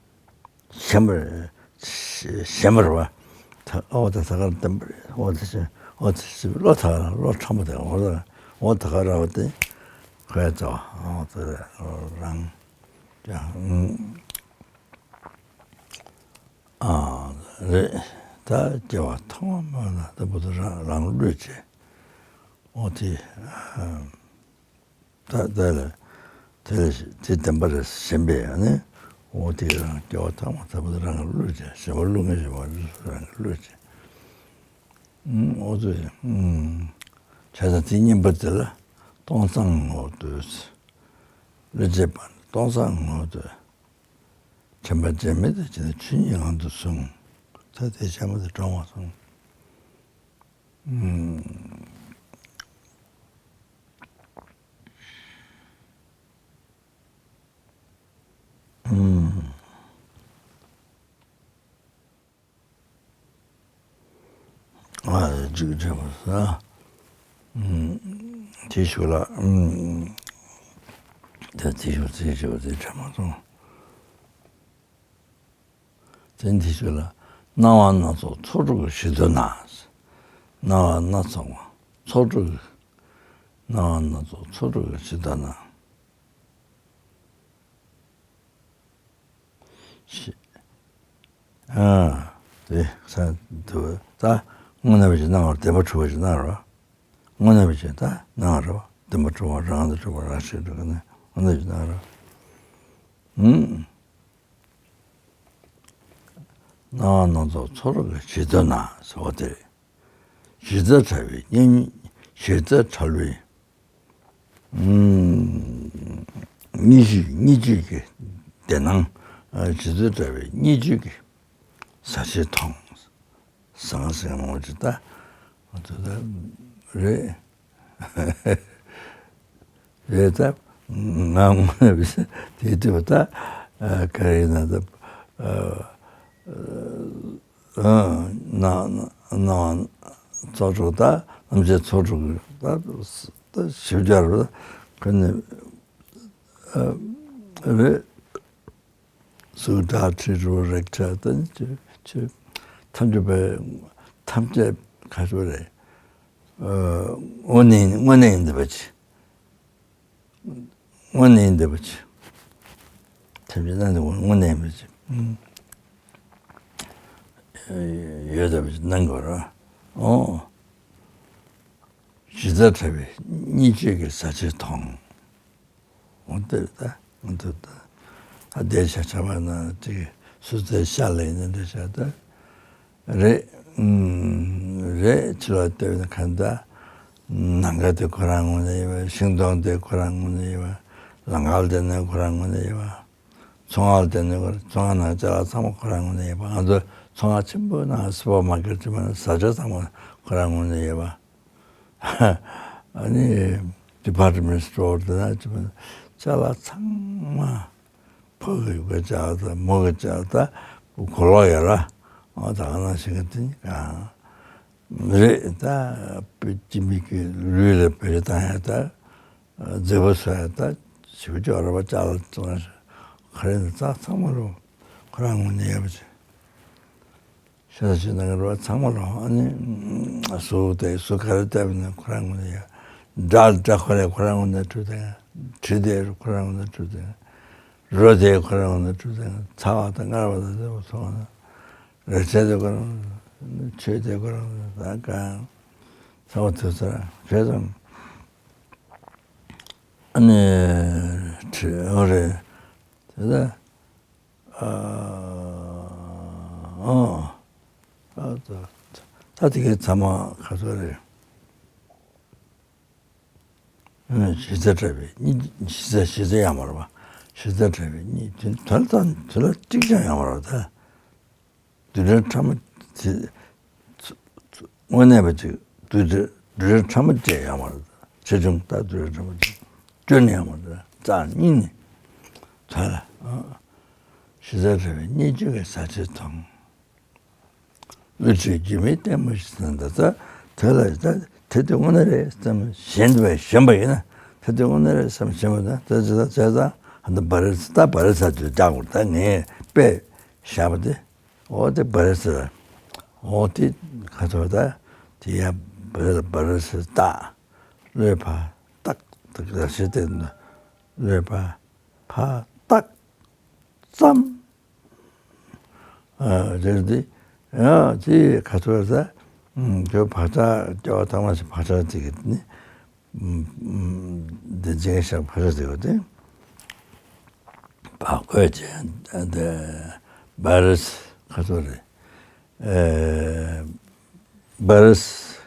ཞེན་པ་རེད། ཞེན་པ་རེད་པ། ད་འོ་ད་ད་ག་རང་བདེན་པ་རེད། འོ་ད་ཞེན། འོ་ད་ཞེན་པའི་བློ་ད་ག་རང་བློ་ཕྲ་མོ་དེ། འོ་ད་འོ་ད་ག་རང་བ་དེ་ཁོའི་རྩ་བ། འོ་ད་རང་ཀྱང་། ཨ། རེད། ད་སྐྱེ་བ་ཐོག་མ་མེད་ན་ད་བུ་ཚོ་རང་རང་བསླུས་བྱས། འོ་དེ་ད་དེ་ལ་དེ་ལ་དེ་བདེན་པ་རེད་ཞེན་པས་ནི། འོ་དེ་རང་སྐྱེ་བ་ཐོག་མ་ད་བུ་ཚོ་རང་གིས་བསླུས་བྱས། ཞེན་པ་བསླུ་མཁན་ཞེན་པ་བསླུ་རང་གིས་བསླུས་བྱས། ཨུམ། འོ་ཚོ་ཡིན། ཨུམ། བྱས་ཙང་དེ་གཉིས་པ་དེ་ལ་སྟོང་སང་ངོ་བོ་བསྟོད། བློ་བཅས་སྤངས་ནས་སྟོང་སང་ངོ་བོ་བསྟོད། དྲན་པ་བརྗེད་མེད་དང་བཅས་ནས་ཆོས་ཉིད་ངང་དུ་བཟུང་། ད་དེ་ཆེན་པོ་དེ་དྲང་བར་གསུངས། ཨུམ། ཨུམ། ཨ། འཇིགས་བྱེད་པ་ས། ཨུམ། དེ་ཞུ་ལ། ཨུམ། དེ་དེ་ཞུ་དེ་ཞུ་དེ་དྲན་མ་སོང་། དེ་འདི་ཞུ་ལ། སྣང་བ་སྣ་ཚོགས་ཚོགས་དྲུག་གི་གཞི་རྩ་ན། སྣང་བ་སྣ་ཚོགས་པ་ཚོགས་དྲུག་གི། སྣང་བ་སྣ་ཚོགས་ཚོགས་དྲུག་གི་གཞི་རྩ་ན། ཞེས། ཨ། དེ་ས་དུ་ད་དངོས་གནས་པ་ཞིག་སྣང་བར་བདེན་པ་གྲུབ་པ་ཞིག་སྣང་རོ། དངོས་གནས་པ་ཞིག་ད་སྣང་རོ། བདེན་པ་གྲུབ་པ་རང་དུ་གྲུབ་པ་རང་ཞིག་གྲུབ་པ་ནི་དངོས་གནས་ཞིག་སྣང་རོ། ཨུམ། སྣང་བ་སྣ་ཚོགས་ཚོགས་དྲུག་གི་གཞི་རྩ་ན་ཟེར་བ་དེ་རེད། གཞི་རྩ་བྲལ་བའི་གཉིས། གཞི་རྩ་བྲལ་བའི། ཨུམ། གཉིས་གཅིག་གཉིས་གཅིག་གི་བདེན་སྣང་། ཨ། གཞི་རྩ་བྲལ་བའི་གཉིས་གཅིག་གི་ཟ་ཆེན་མཐོང་། ཟང་ཟིང་མོ་ཅི་ད། དེ་ད་རེད། རེད་ད། ང་དངོས་གནས་དེ་དུས་ད་ག་རེ་ཡིན་ན་ད། ཨ། ཨ། སྣང་སྣང་བ་ཚོགས་དྲུག་དང་རྣམ་ཤེས་ཚོགས་དྲུག་གི་ད་ད་ཞིབ་ཆ་རུ་ཁོ་ནི་རེད། གཟུགས་སྒྲ་དྲི་རོ་རེག་བྱ་དང་ཆོས་ཆོས་ཐམས་ཅད་པའི་ཐམས་ཅད་ག་ཚོད་རེད། དངོས་གནས་དངོས་གནས་ཡིན་འདུག་པ་ཅི། དངོས་གནས་ཡིན་འདུག་པ་ཅི། ཐམས་ཅད་སྣང་དེ་དངོས་གནས་ཡིན་པ་ཅི། ཡོད་འདུག་པ་ཅི་སྣང་གི་རེད། ཨོ། གཞི་རྩ་བྲལ་བའི་གཉིས་གཅིག་གི་ཟ་ཆེན་མཐོང་། འོ་དེ་རེད་ད། འོ་དེ་ད། ད་དེ་ཤ་ཆ་བ་ན་དེ་སུ་ཚེ་ཤ་ལེན་ནས་འདྲ་ཤ་ད། རེད། ཨུམ། རེད། ཕྱི་ལ་ལྟོས་ན་གང་ལྟར། ནམ་མཁའ་དེ་ཁོ་རང་ངོས་ནས་ཡོད་པ། ཤིང་སྡོང་དེ་ཁོ་རང་ངོས་ནས་ཡོད་པ། ལམ་ཁ་ལ་བལྟས་ན་ཁོ་རང་ངོས་ནས་ཡོད་པ། ཚོང་ཁང་ལ་བལྟས་ན་ཁོ་རང་། ཚོང་ཁང་ནང་ཅ་ལག་ཚང་མ་ཁོ་རང་ངོས་ནས་ཡོད་པ། ང་ཚོ་ཚོང་ཁང་ཆེན་པོའི་ནང་སུ་པར་མར་ཀེཊ་ཆེན་པོའི་ནང་བཟའ་བཅའ་ཚང་མ་ཁོ་རང་ངོས་ནས་ཡོད་པ། ཨ་ནི་ཌི་པར་ཊི་མེན་ཊི་སི་ཊོར་དེ་ན་ཅི་མ་ཅ་ལག་ཚང་མ། ཕོ་གི་ཡོད་པའི་ཅ་ལག་དང་མོ་གི་ཅ་ལག་དང་། གོས་ལོག་ཡོད་ར། ཨོ་ད་ག་ནང་བཞིན་གི་དེ་གང་རེད་ད། སྤྱི་མི་གི་ལུས་ལ་བེ་རི་བཏང་ཡ་ད། མཛེས་པོ་བཟོ་ཡ་ད། ཞིབ་འཇུག་ར་བ་ཅ་ལག་ཚང་མ་ག་རེ་ནི་ཙག་ཚང་མ་རུ་ཁོ་རང་ངོས་ནས་ཡོད་པ་ཅི། ཤ་ཤི་ན་ག་ར་བ་ཚང་མ་རུ་ཨ་ནི་སུ་དེ་སུ་ག་རེ་བལྟས་པ་ན་ཁོ་རང་ངོས་ནས་ཡོད། སྒྲ་སྒྲ་ཁོ་རེ་ཁོ་རང་ངོས་ནས་གྲུབ་དེ། དྲི་དེ་ཁོ་རང་ངོས་ནས་གྲུབ་དེ། རོ་དེ་ཁོ་རང་ངོས་ནས་གྲུབ་དེ། ཚ་བ་དང་མངར་བ་དང་དེ་བ་སོང་ན། རེག་བྱ་དེ་ཁོ་རང་། ཆོས་དེ་ཁོ་རང་ད་གང་། ཚ་བ་དུ་ཚ་བྱས་ཙང་། ཨ་ནི་དྲི་ཨོ་རེད། དེ་ལ་ཨ་ཨ་ད་ད་དེ་གའི་ཚང་མ་ག་ཚོད་རེད། གཞི་རྩ་བྲལ་བའི་གཉིས། གཞི་རྩ་གཞི་རྩ་ཡང་མ་རེད་པ། གཞི་རྩ་བྲལ་བའི་གཉིས། དོན་དོན་དང་དོན་ལ་གཅིག་ཀྱང་ཡང་མ་རེད་པ། ད་རྡུལ་ཕྲན་ཕྲ་མོ་དེ་དངོས་གནས་པ་ཅིག་རྡུལ་ཕྲན་རྡུལ་ཕྲན་ཕྲ་མོ་བཅས་ཡང་མ་རེད། ཆེ་ཆུང་ད་རྡུལ་ཕྲན་ཕྲ་མོ་བཅས་སྐྱོན་ཡང་མ་རེད། རྩ་གཉིས་ནི་དོན་ལ་གཞི་རྩ་བྲལ་བའི་གཉིས་ཆོས་ཀྱི་ཟ་ཆེན་མཐོང་། དབུ་ཁྲིད་སྒྱུ་མའི་ལྟད་མོ་ཞིག་ཟེར་ན་ད་ལྟ་དེ་ལ་ད་དེ་དེ་དངོས་གནས་རེད་བསམ་ཞེན་པས་ཞེན་པ་ཡིན་ན། དེ་དེ་དངོས་གནས་རེད་བསམ་ཞེན་པ་ན་དེ་ཚོ་ད་བྱས་ཙང་ད་བ་རེ་ད་བ་རེ་ས་དུ་བཀྱག་དགོས། ད་ངས་དཔེ་བཞག་པ་དེ་འོ་དེ་བ་རེ་ས་འོ་དེ་ག་ཚོད་ད་དེ་ཡ་བ་རེ་བ་རེ་ས་ད་ལོས་ཕ་ཏག་ད་ག་ཤེས་དེ་ན་ལོས་ཕ་ཕ་ཏག་ཙམ། ཨ་རེད་དེ། ཡང་དེ་ག་ཚོད་ཟ། ཁྱོད་བག་ཆགས་སྐྱེ་བ་ཐ་མ་ཞིག་བག་ཆགས་དེ་གི་ནི། འདི་འཇིགས་ཤག་བག་ཆགས་དེ་གི་དེ། བག་བསྐོས་བྱས་དེ་བ་རེ་སི་ག་ཚོད་རེད། ཨེ་བ་རེ་སི་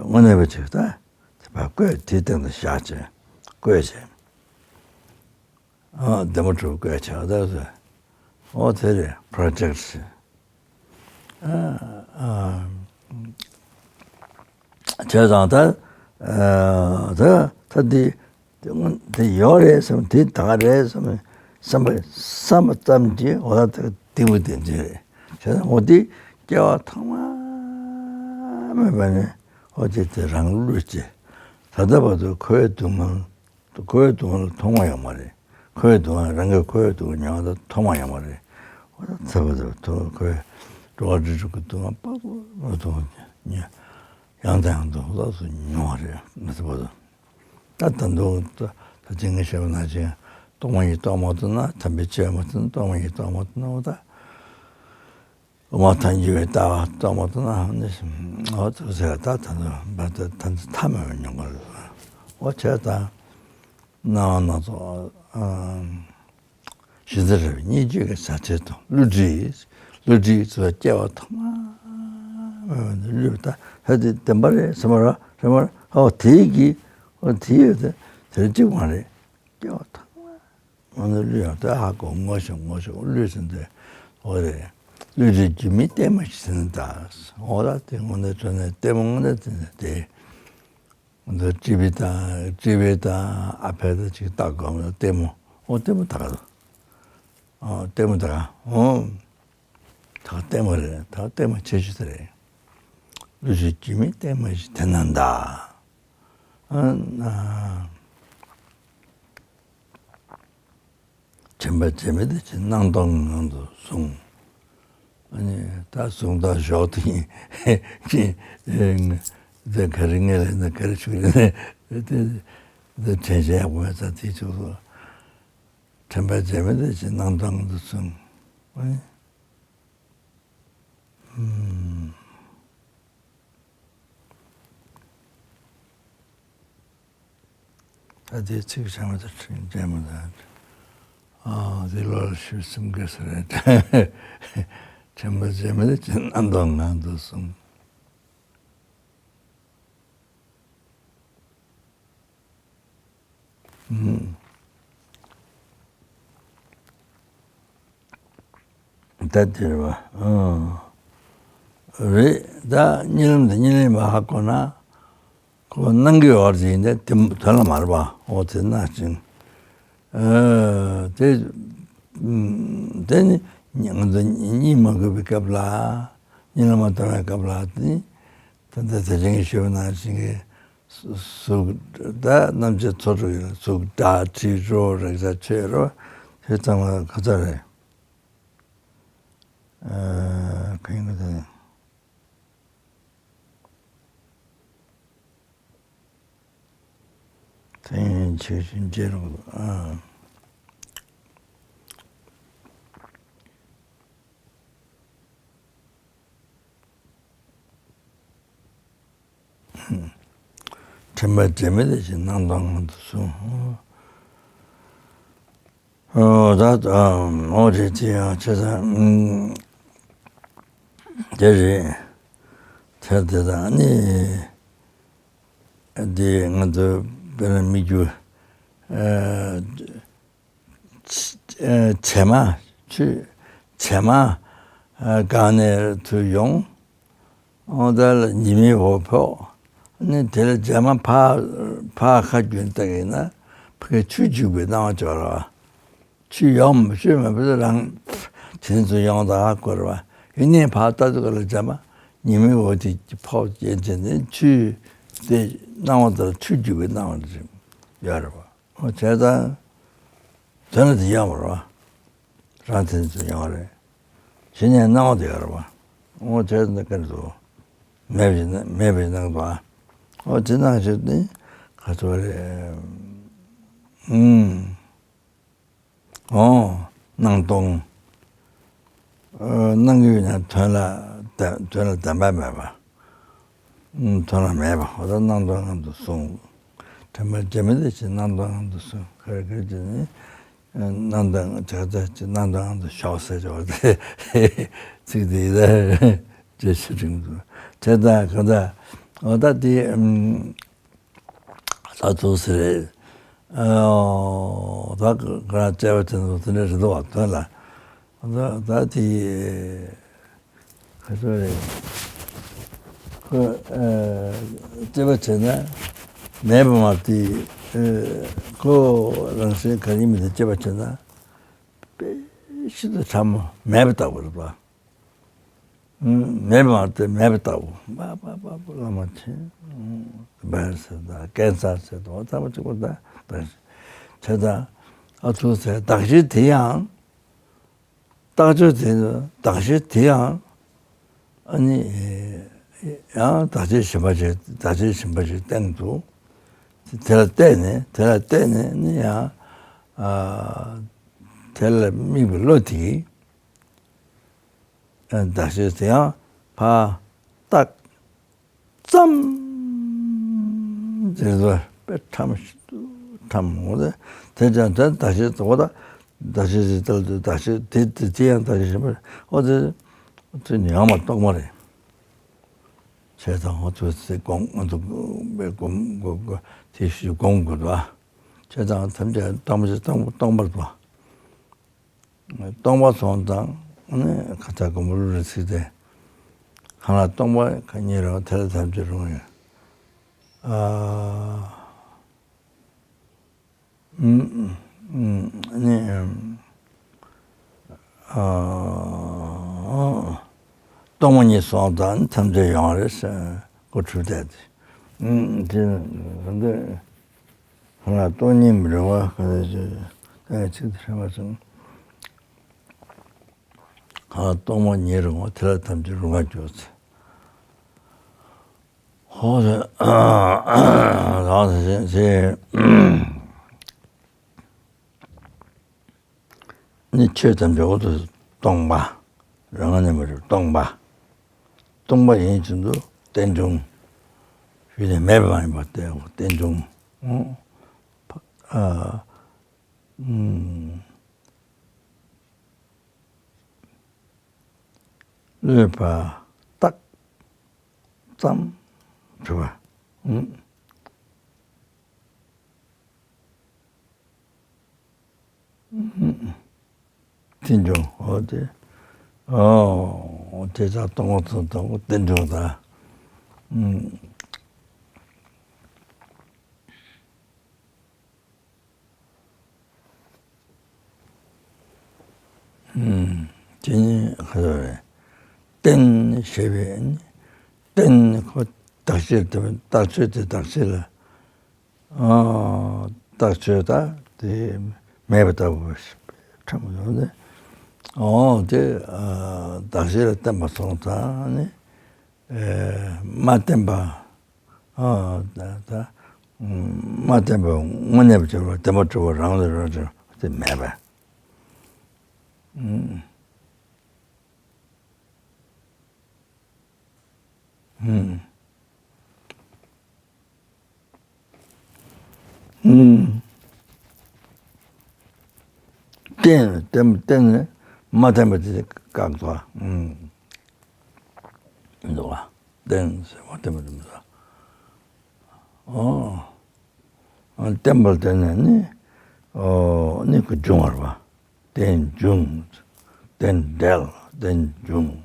དངོས་གནས་པ་ཅིག་ད་དེ་བག་བསྐོས་དེའི་སྟེང་དུ་བཞག་བྱས་བསྐོས་བྱས། ཨ་བདེ་མོ་གྲུབ་དགོས་བྱ་བ་ད་ཟེར། ཨོ་དེ་རེད་པྲོ་ཇེག་ཊི་ཟེར། ཨ་ཨ་བྱས་ཙང་ད་ཨ་ད་ད་འདི་འདི་ཡོད་རེད་བསམ། འདི་ད་ག་རེད་བསམ་བསམ་པ་བསམ་པ་ཙམ་གྱིས་འོ་ད་ད་འདི་མོ་དེ་འདི་རེད་བྱས་ཙང་འོ་འདི་སྐྱེ་བ་ཐོག་མ་མེད་པ་ནས་འོ་དེ་དེ་རང་ལུས་ཀྱི་ད་ལྟ་བར་དུ་འཁོར་བའི་སྡུག་བསྔལ། ཁོའི་སྡུག་བསྔལ་མཐོང་བ་ཡོད་མ་རེད། ཁོའི་སྡུག་བསྔལ་རང་གིས་ཁོའི་སྡུག་བསྔལ་མྱོང་བ་མཐོང་བ་ཡོད་མ་རེད། འོ་ད་ཚ་བ་ཚ་བ་ཐུག་ཁོའི་འགྲོ་བ་རིགས་དྲུག་གི་སྡུག་བསྔལ་དཔག་ཏུ་མེད་པ་མཐོང་ཡང་དང་ཡང་དུ་ལོགས་སུ་མྱོང་བ་རེད་མི་ཚེ་བར་དུ། ད་ད་དུང་ད་ད་ཅིང་ངས་བཤད་པ་ནང་བཞིན་རྟོག་མ་ཡིན་རྟོག་མ་ཐུབ་ན་དམ་པའི་ཆོས་མ་ཐུབ་ན་རྟོག་མ་ཡིན་རྟོག་མ་ཐུབ་ན་འོ་ད། དབུ་མ་ཐལ་འགྱུར་བའི་ལྟ་བ་རྟོགས་མ་ཐུབ་ན་ནི་འོ་ཐུག་ཟེར་ད་ད་ད་ད་ད་ད་མཐའ་མེད་པ་མྱོང་གི་རེད། འོ་བྱས་ད་སྣང་བ་སྣ་ཚོགས་ཨ་གཞི་རྩ་རེད་པས། སྙིང་རྗེ་གི་བྱ་བྱེད་དང་བསླུ་བྲིད་བསླུ་བྲིད་ཚོ་སྐྱེ་བ་ཐོག་མ་མེད་པ་ནས་བསླུས་པ་ད་ཧ་དེ་བདེན་པ་རེད་ཟེར་མ་རེད་ཟེར་མ་རེད། ཨོ་དེའི་གི་ཨོ་དེ་ཡོད་དེ་དེ་གཅིག་མ་རེད། སྐྱེ་བ་ཐོག་མ་ང་ཚོ་བསླུས་ཡང་དེ་ཧ་གོ་ངོ་ཤེས་ངོ་ཤེས་བསླུས་ཟིན་ཏེ་འོ་རེད། བསླུ་བྲིད་སྒྱུ་མའི་ལྟད་མོ་ཞིག་ཟིན་ད། འོ་ད་དེ་དངོས་གནས་དྲང་གནས་ལྟད་མོ་དངོས་གནས་དེ་ནས་དེ་ང་ཚོ་ཀྲི་བི་དང་ཀྲི་བི་དང་ཨ་ཕ་དང་ཅིག་ལྟ་དགོས་ལྟད་མོ། འོ་ལྟད་མོ་ད་ག་ཨོ་ལྟད་མོ་ད་ག་ཨོ་ད་ག་ལྟད་མོ་རེད། ད་ག་ལྟད་མོ་ཆེ་ཤོས་དེ་རེད། བསླུ་བྲིད་སྒྱུ་མའི་ལྟད་མོ་ཞིག་དེ་ན་ད། ཨ་ན། དྲན་པ་བརྗེད་མེད་དེ་ཅི་སྣང་སྟོང་ངང་དུ་བཟུང་། ཨ་ནི་ད་གཟུང་དང་གཞོག་དེ་ཉིད་དེ་ག་རེ་ངས་ལས་ན་ག་རེ་ཆུག་ལས་ན་དེ་དེ་དྲན་བྱེད་ཡག་པོ་མེད་ཙང་དེ་ཆུག་སོ། དྲན་པ་བརྗེད་མེད་དེ་ཅི་སྣང་སྟོང་ངང་དུ་བཟུང་། ཨ་ནི། ཨུམ། ད་དེའི་ཚིག་བྱ་མ་ཐག་ཁྲིད་འདྲེ་མོ་དང་། ཨ་དེ་ལོ་ལ་ཤུལ་སེམས་དགའ་ས་རེད། དྲན་པ་བརྗེད་མེད་དེ་ཅི་སྣང་སྟོང་ངང་དུ་བཟུང་། ཨུམ། ད་དེ་རེད་བ། ཨང་། རེད། ད་གཉིད་ལམ་དེ་གཉིད་ལམ་ཧ་གོ་ན། ཁོ་སྣང་གི་ཡོད་རེད་ཡིན་ད་དེ་དོན་ལ་མ་རེད་བ། འོ་དེ་ན་ཅིང་། ཨ་དེ་དེ་ནི་ང་ཚོ་གཉིད་མ་ཁུག་པའི་སྐབས་ལ། གཉིད་ལམ་མ་བཏང་བའི་སྐབས་ལ་དེ་ནི་ད་ལྟ་དེ་རིང་ཞུས་པ་ནང་བཞིན་གྱི། གཟུགས་ད་རྣམ་འབྱེད་ཚོགས་དྲུག་ཡིན་ལ་གཟུགས་སྒྲ་དྲི་རོ་རེག་བྱ་ཆོས་རོ་དེ་ཚང་མ་ག་ཚོད་རེད། ཨ་ག་ཡིན་ག་ཚོད་རེད། དེ་ཡིན་ཆོས་བཞིན་འབྱེད་རོགས་ཨ། དྲན་པ་བརྗེད་མེད་དེ་བཞིན་སྣང་སྟོང་ངང་དུ་བཟུང་། ཨོ་ད་ཨོ་རེད་དེ་ཡང་ཆེ་ས་དེ་རེད། དེ་དེ་དང་ནི་དེ་ང་ཚོ་དཔེར་ན་སྨིག་རྒྱུ། བྱེ་མ་ཆུ་བྱེ་མ་གང་ནས་ཚུར་ཡོང་། ཨོ་ད་ལ་ཉི་མའི་འོད་ཕོག་ནི་དེ་ལ་བྱེ་མ་ཕ་ཕ་ཁ་རྒྱུན་བཏགས་ཡིན་ན་ཕ་གི་ཆུ་འཇུག་པའི་སྣང་བ་ཅིག་ཡོད་རེད་བ། ཆུ་ཡོང་ཆུ་མེད་པ་རང་དེ་ཚོ་ཡོང་ད་ཧ་གོ་རེད་བ། ཡིན་ནའི་ཕ་ལྟ་དུས་ག་ལ་བྱེ་མ་ཉི་མའི་འོད་དེ་ཕོག་རྐྱེན་བྱས་ནས་ཆུ་དེ་སྣང་བ་དེ་ལ་ཆུ་འཇུག་པའི་སྣང་བ་ཅིག་ཡོད་རེད་བ། འོ་བྱས་ཙང་། དོན་ལ་དེ་ཡོད་མ་རེད་བ། རང་དེ་ཚོ་ཡོད་རེད། གཞི་ནས་སྣང་བ་དེ་ཡོད་རེད་བ། འོ་བྱས་ཙང་དཀའ་འདུག་མེད་པའི་མེད་པའི་སྣང་བ། འོ་དེ་སྣང་ཞིག་ནི་ག་ཚོད་རེད། ཨུམ། འོ། སྣང་སྟོང་། སྣང་གི་ཡོད་ན་དོན་ལ་དོན་ལ་བདེན་པ་མེད་པ། དོན་ལ་མེད་པ་འོ་ད་སྣང་སྟོང་ངང་དུ་བཟུང་། དྲན་པ་བརྗེད་མེད་དེ་ཅི་སྣང་སྟོང་ངང་དུ་བཟུང་ག་རེ་ག་རེ་བྱས་ནས། སྣང་སྟོང་བྱ་བྱ་ཅི་སྣང་སྟོང་ངང་དུ་ཞོག་ཟེར་བྱ་བ་དེ། ཚིག་དེ་ཡིན་ད། ཅེས་ཞུ་དྲན་འདུག་དེ་ལྟར་གང་ལྟར་འོ་ད་དེ། ད་ཐུགས་སྲས། ཨོ། ད་ག་རང་དཔྱད་པ་དེ་ཚོ་དེ་འདྲ་རེད་འདུག་བ་དོན་ལ། ད་ད་དེ་ག་ཚོད་རེད། ཁོ་དཔྱད་པ་བྱས་ན་མེད་པ་མ་དེ་ཁོ་རང་བཞིན་ག་ཡིན་མིན་དེ་དཔྱད་པ་བྱས་ན་དཔེ་ཤིན་ཏུ་ཕྲ་མོ་མེད་པ་ལྟ་བུ་རེད་པ། མེད་པ་དེ་མེད་པ་ལྟ་བུ། པ་པ་པ་པ་བླ་མ་མཁྱེན། བེར་ཟེར་དང་ཀན་སར་ཟེར་དང་ཚང་མ་གཅིག་པ་དང་བེར། བྱས་ཙང་ཨ་ཐུག་ཟེར་གདགས་གཞི་དེ་ཡང་། རྟགས་ཆོས་དེ་གདགས་གཞི་དེ་ཡང་། ཨ་ནི། ཡང་གདགས་གཞི་གཞན་པ་ཞིག་གདགས་གཞི་གཞན་པ་ཞིག་སྟེང་དུ། དེ་ལ་བལྟས་ནས་དེ་ལ་བལྟས་ནས་ནི་ཡང་། ཨ། དེ་ལ་དམིགས་པའི་བློ་དེ། གདགས་གཞི་དེ་ཡང་ཕར་བཏགས་ཙམ། དེ་ཚོ་དཔེ་ཕྲ་མོ་ཞིག་ཏུ་ཕྲ་མོ་དེ། དེ་ཀྱང་དེ་གདགས་གཞི་དེ་འོ་ད་གདགས་གཞི་ཞིག་ལྟར་དུ་གདགས་གཞི་དེ་དེ་དེ་ཡང་གདགས་གཞི་ཞིག་མ་རེད། འོ་དེ་དེ་ཡང་མ་རྟོགས་མ་རེད། བྱས་ཙང་འོ་ཚོ་དེ་སྒོམ་ང་ཚོ་དགོས་དགོས་དགོས་དེ་ཞིག་སྒོམ་དགོས་འདུག་ཨ། བྱས་ཙང་ཐམས་ཅད་སྟོང་པ་ཞིག་སྟོང་པ་སྟོང་པར་འདུག་ཨ། སྟོང་པ་སོང་ཙང་ནི་ཁ་ཚ་དགོངས་པ་ལུ་རེ་ཚིག་སྟེ། གང་ལ་སྟོང་པ་ག་ཉིད་རང་དེ་ལ་ཐམས་ཅད་རུང་ཡོད། ཨ། ཨུམ། ཨུམ། ནི། ཨ། སྟོང་པ་ཉིད་སོང་ཙང་ཐམས་ཅད་ཡོང་རེད་ཟེར་གོ་འཁྲུལ་བསྡད་དེ། ཨུམ། དེ་འདི། གང་ལ་སྟོང་ཉིད་མི་རུང་བ་གང་ལ་ཞེས་ཚིག་དེ་ཧྲིལ་བ་གསུམ། གང་ལ་སྟོང་པ་ཉིད་རུང་བ་དེ་ལ་ཐམས་ཅད་རུང་བར་འགྱུར་ཚེ། ཧོ་ཟེར། རང་ཟེར་ཞེས། ནི་ཆོས་ཐམས་ཅད་འོ་དེ་སྟོང་པ། རང་ངམ་མ་རེད་སྟོང་པ། སྟོང་པ་ཡིན་ཕྱིན་དུ་རྟེན་འབྱུང་། ཞུས་ནས་མེད་པ་མ་ཡིན་པ་སྟེ་རྟེན་འབྱུང་། ཨ། ཨུམ། བློས་པ་བཏགས་ཙམ་གྲུབ་པ། ཨུམ། ཨུམ། རྟེན་འབྱུང་འོ་དེ། ཨོ། དེ་ཙམ་སྟོང་པ་ཙམ་སྟོང་པ་རྟེན་འབྱུང་དང་། ཨུམ། ཨུམ། དེ་ནི་ག་རེ་རེད། རྟེན་ཞེས་པའི་ནི། རྟེན་ཁོ་གདགས་གཞིར་དེ་རྟགས་ཆོས་དེ་གདགས་གཞི་ལ། ཨ། རྟགས་ཆོས་ད་དེ་མེད་པ་ལྟ་བུ་ཕྲ་མོ་ཡོང་ནས། ཨོ་དེ། ཨ། གདགས་གཞི་ལ་བརྟེན་པ་སོང་ཙང་ནི། ཨེ། མ་བརྟེན་པ། ཨ། ད་ད། མ་བརྟེན་པ་དངོས་གནས་པ་ཅིག་ལ་བརྟེན་པ་གྲུབ་པ་རང་ལ་རང་གྲུབ་དེ་མེད་པས། ཨུམ། ཨུམ། ཨུམ། རྟེན་རྟེན་རྟེན་ནི་མ་བརྟེན་པ་དེ་བཀག་ཏོ། ཨུམ། འདུག་བ། རྟེན་ཟེར་བ་བརྟེན་པ་དེ་མི་འདུག་ཨོ། བརྟེན་པ་ལ་བརྟེན་ནས་ནི། ཨོ། ནི་ཁོ་འབྱུང་བར་བ། རྟེན་འབྱུང་། རྟེན་འབྲེལ། རྟེན་འབྱུང་།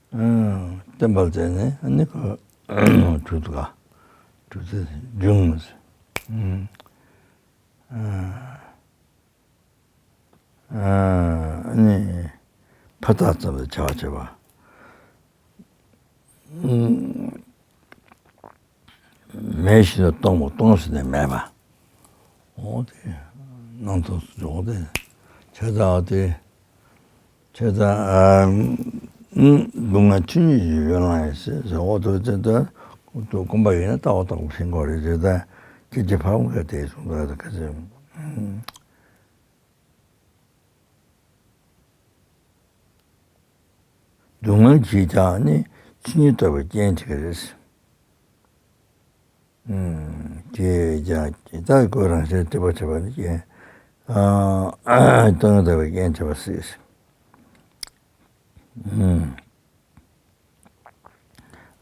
ཨ། བརྟེན་པ་ལ་བརྟེན་ནས་ནི་ཁོ་གྲུབ་ཏུ་ག་གྲུབ་ཏུ་འབྱུང་། ཨ། ཨ། ཨ་ནི། ཕ་རྟགས་ཙམ་དུ་བྱ་བ་བྱེད་པ། མེད་བཞིན་དུ་སྟོང་པ་སྟོང་ཟིན་ནས་མེད་པ། འོ་དེ། སྣང་སྟོང་སུ་འཇོག་དེ། བྱས་ཙང་དེ། བྱས་ཙང་། ཨ། སྡུག་བསྔལ་ཆོས་ཉིད་ཀྱི་ཡོ་ལང་ཡིན་ཟེར་ཟེར་འོ་དེ་ཚེ་ད། སྐུ་འབག་ཡིན་ན་ལྟ་བ་ལྟ་བུ་ཤེས་དགོས་རེད་ཟེར་ད། ཁྱེད་ཀྱི་ཕ་བུ་ག་དེ་གསུངས་ད་ག་ཚོད། སྡུག་བསྔལ་གྱིས་ཀྱང་ནི་ཆོས་ཉིད་རྟོགས་པའི་རྐྱེན་བྱེད་ཀྱི་རེད། ཨུམ། ཀྱེ་ཀྱང་ཀྱེ་ད་ཁོ་རང་བཞིན་སྒྲིབ་པ་བྱེད་པ་ནི་རྐྱེན། ཨ། སྟོང་ཉིད་རྟོགས་པའི་རྐྱེན་བྱེད་པ་སྲིད། ཨུམ།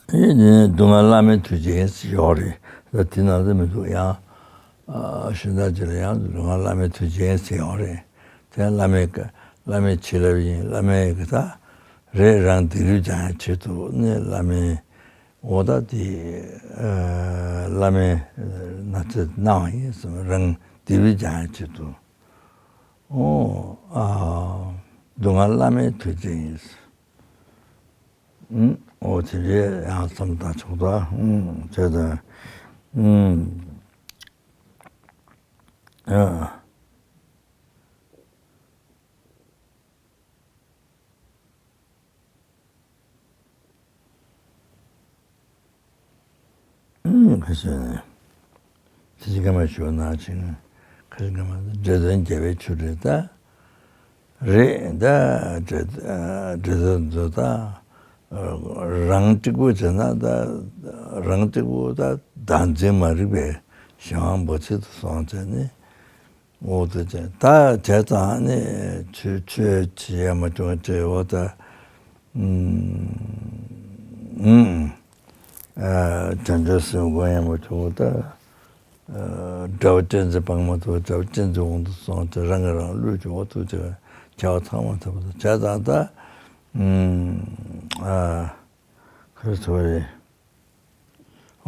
ཨེ་ནི་སྡུག་བསྔལ་བླ་མེད་ཐུགས་རྗེ་ཡིན་ཟེར་ཡོད་རེད། ད་དེ་ནང་དུ་མི་འདུག་ཡང་། ཨ། གཞན་དག་ཅིག་ལ་ཡང་སྡུག་བསྔལ་བླ་མེད་ཐུགས་རྗེ་ཡིན་ཟེར་ཡོད་རེད། དེ་བླ་མེད་ཀྱི་བླ་མེད་བྱིན་རླབས་ཡིན་བླ་མེད་ཀྱི་ད་རེད་རང་སྡིག་སྒྲིབ་སྦྱང་ཡ་ཆེད་དུ་ནི་བླ་མེད། འོ་ད་དེ། ཨ། བླ་མེད་ན་ཚོད་གནང་བ་ཡིན་གསུངས་རང་སྡིག་སྒྲིབ་སྦྱང་ཡ་ཆེད་དུ། ཨོ། ཨ། སྡུག་བསྔལ་བླ་མེད་ཐུགས་རྗེ་ཡིན། ཨུམ། ཨོ་དེ་རེད་ཡང་བསམ་བཏང་ཆོག་ད། ཨུམ། བྱས་ཙང་། ཨུམ། ཨ། ཁ་ཤས་ནས་དེ་ཅི་ག་མ་ཞུ་ན་ཅིང་། ཁ་ཤས་ག་མ་འདྲེ་གདོན་རྒྱལ་བའི་ཆོ་འཕྲུལ་ད་རེད་ད། འདྲེ་འདྲེ་གདོན་ཚོ་ད་རང་གཅིག་པུ་བྱས་ན་ད་རང་གཅིག་པུ་ད་བདག་འཛིན་མ་རིག་པའི་གཞན་དབང་འབོད་ཚིག་ཏུ་སོང་བྱས་ནས། འོ་དེ་ཅན་ད་བྱས་ཙང་ནི་ཆོས་ཆོས་ཅི་ཡང་མ་བྱུང་ཅེས་འོ་ད། ཨུམ། ཨ། བྱང་ཆུབ་སེམས་དགོངས་ཡང་མ་བྱུང་ད། ཨ། དགྲ་བོ་གཅན་གཟན་སྤངས་མ་ཐུབ། དགྲ་བོ་གཅན་གཟན་འོང་དུ་སོང་སྟེ་རང་གིས་རང་བསླུས་ཀྱི་འོ་ཐུག་ཅེས་བྱ་བ་ཚང་མ་ཐུབ་པ་དང་བྱས་ཙང་ད། ཨུམ། ཨ། ཁོས་ཚོར་རེད།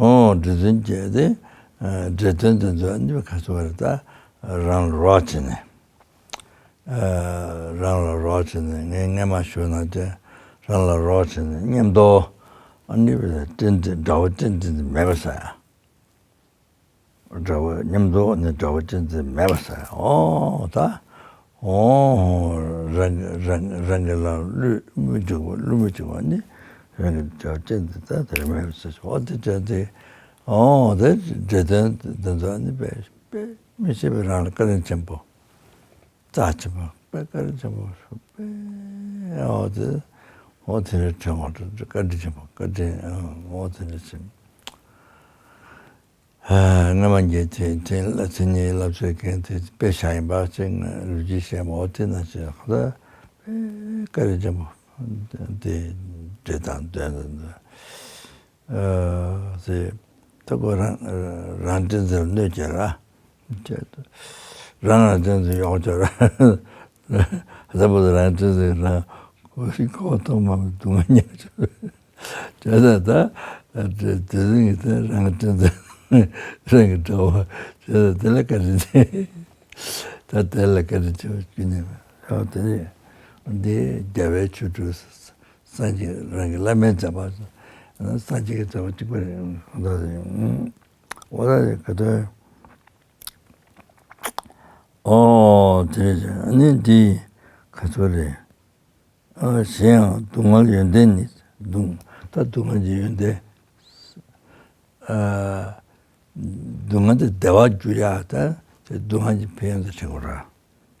ཨོ། འདྲེ་གདོན་བྱས་ཏེ། ཨ། འདྲེ་གདོན་དེ་ཚོ་ནི་ག་ཚོད་རེད་ད། རང་ལ་རོགས་བྱས་ནས། ཨ། རང་ལ་རོགས་བྱས་ནས་ངས་སྔས་མ་ཞུས་ནང་བཞིན་རང་ལ་རོགས་བྱས་ནས་མཉམ་དུ་ཨ་ནི་གཅན་གཟན་དགྲ་བོ་གཅན་གཟན་དེ་མེད་པ་བཟོ་ཡ། དགྲ་བོ་མཉམ་དུ་ནི་དགྲ་བོ་གཅན་གཟན་མེད་པ་བཟོ་ཡ། ཨོ་ད། ཨོ། རང་རང་རང་གི་ལ་བསླུ་མི་འཇུག་པ། བསླུ་མི་འཇུག་པ་ནི་རང་གི་དགྲ་བོ་གཅན་གཟན་ད་དེར་མེད་པ་བཟོ་ཡ། ཨོ་དེ་བྱས་ཏེ། ཨོ་དེ་འདྲེ་གདོན་དེ་ཚོ་ནི་དཔེ་དཔེ་མི་ཤེས་པའི་རང་ལ་བཀའ་དྲིན་ཆེན་པོ། རྩ་ཆེན་པོ་དཔེ་བཀའ་དྲིན་ཆེན་པོ་ཞུ་དཔེ། ཨོ་དེ་ཨོ་དེ་ནས་དྲན་འོང་དུ་བཀའ་དྲིན་ཆེན་པོ། བཀའ་དྲིན་ཨོ་དེ་ནས་ཆེན། ཨ། སྔ་མ་འགྱེད་ཐེངས་ཐེངས་ལ་ཐེངས་གཉིས་བསླབ་བྱ་མཁན་དེ་དཔེ་བཞག་ཡིན་པ་ཅིག་ལོ་རྒྱུས་བཤད་མ་འོ་དེ་ན་ཅིག་ལ་དཔེ་བཀའ་དྲིན་ཆེན་པོ། དེ་འདྲེ་དང་གདོན་དང་། ཨ། ཟེར། ད་ཁོ་རང་རང་བཙན་ཟེར་གནོད་སྐྱེལ་ར། རང་རང་བཙན་ཟེར་ཡོང་ཆོག་ར། ད་བུ་རང་བཙན་ཟེར་རང་ཁོ་ཤི་ཁོ་ཐོག་མ་མི་སྡུག་བསྔལ་མྱོང་ཆོག་ར། བྱས་ཙང་ད་དེ་རིང་གི་དེ་རང་བཙན་ཟེར་རང་གི་དགྲ་བོ། བྱས་ཙང་དེ་ལ་བཀའ་དྲིན་ཆེ། ད་དེ་ལ་བཀའ་དྲིན་ཆེ་བ་ཅི་ནས་མེད། ཨ། དེ་ནས་འདི་རྒྱལ་བའི་ཆོ་འཕྲུལ། སངས་རྒྱས་རང་གི་བླ་མའི་མཛད་པ། སངས་རྒྱས་ཀྱི་མཛད་པ་གཅིག་པ་རེད། འོ་ད་རེད། ག་དོན། ཨོ་དེ་རེད། ཨ་ནི་འདི་ག་ཚོད་རེད། ཨ། གཞན་ཡང་སྡུག་བསྔལ་ཡོན་ཏན་ནི། སྡུག་ད་སྡུག་བསྔལ་གྱི་ཡོན་ཏན། ཨ། སྡུག་བསྔལ་དེ་བདེ་བར་འགྱུར་ཡ་ད་དེ་སྡུག་བསྔལ་གྱི་ཕན་ཡོན་དེ་དྲན་དགོས་ར།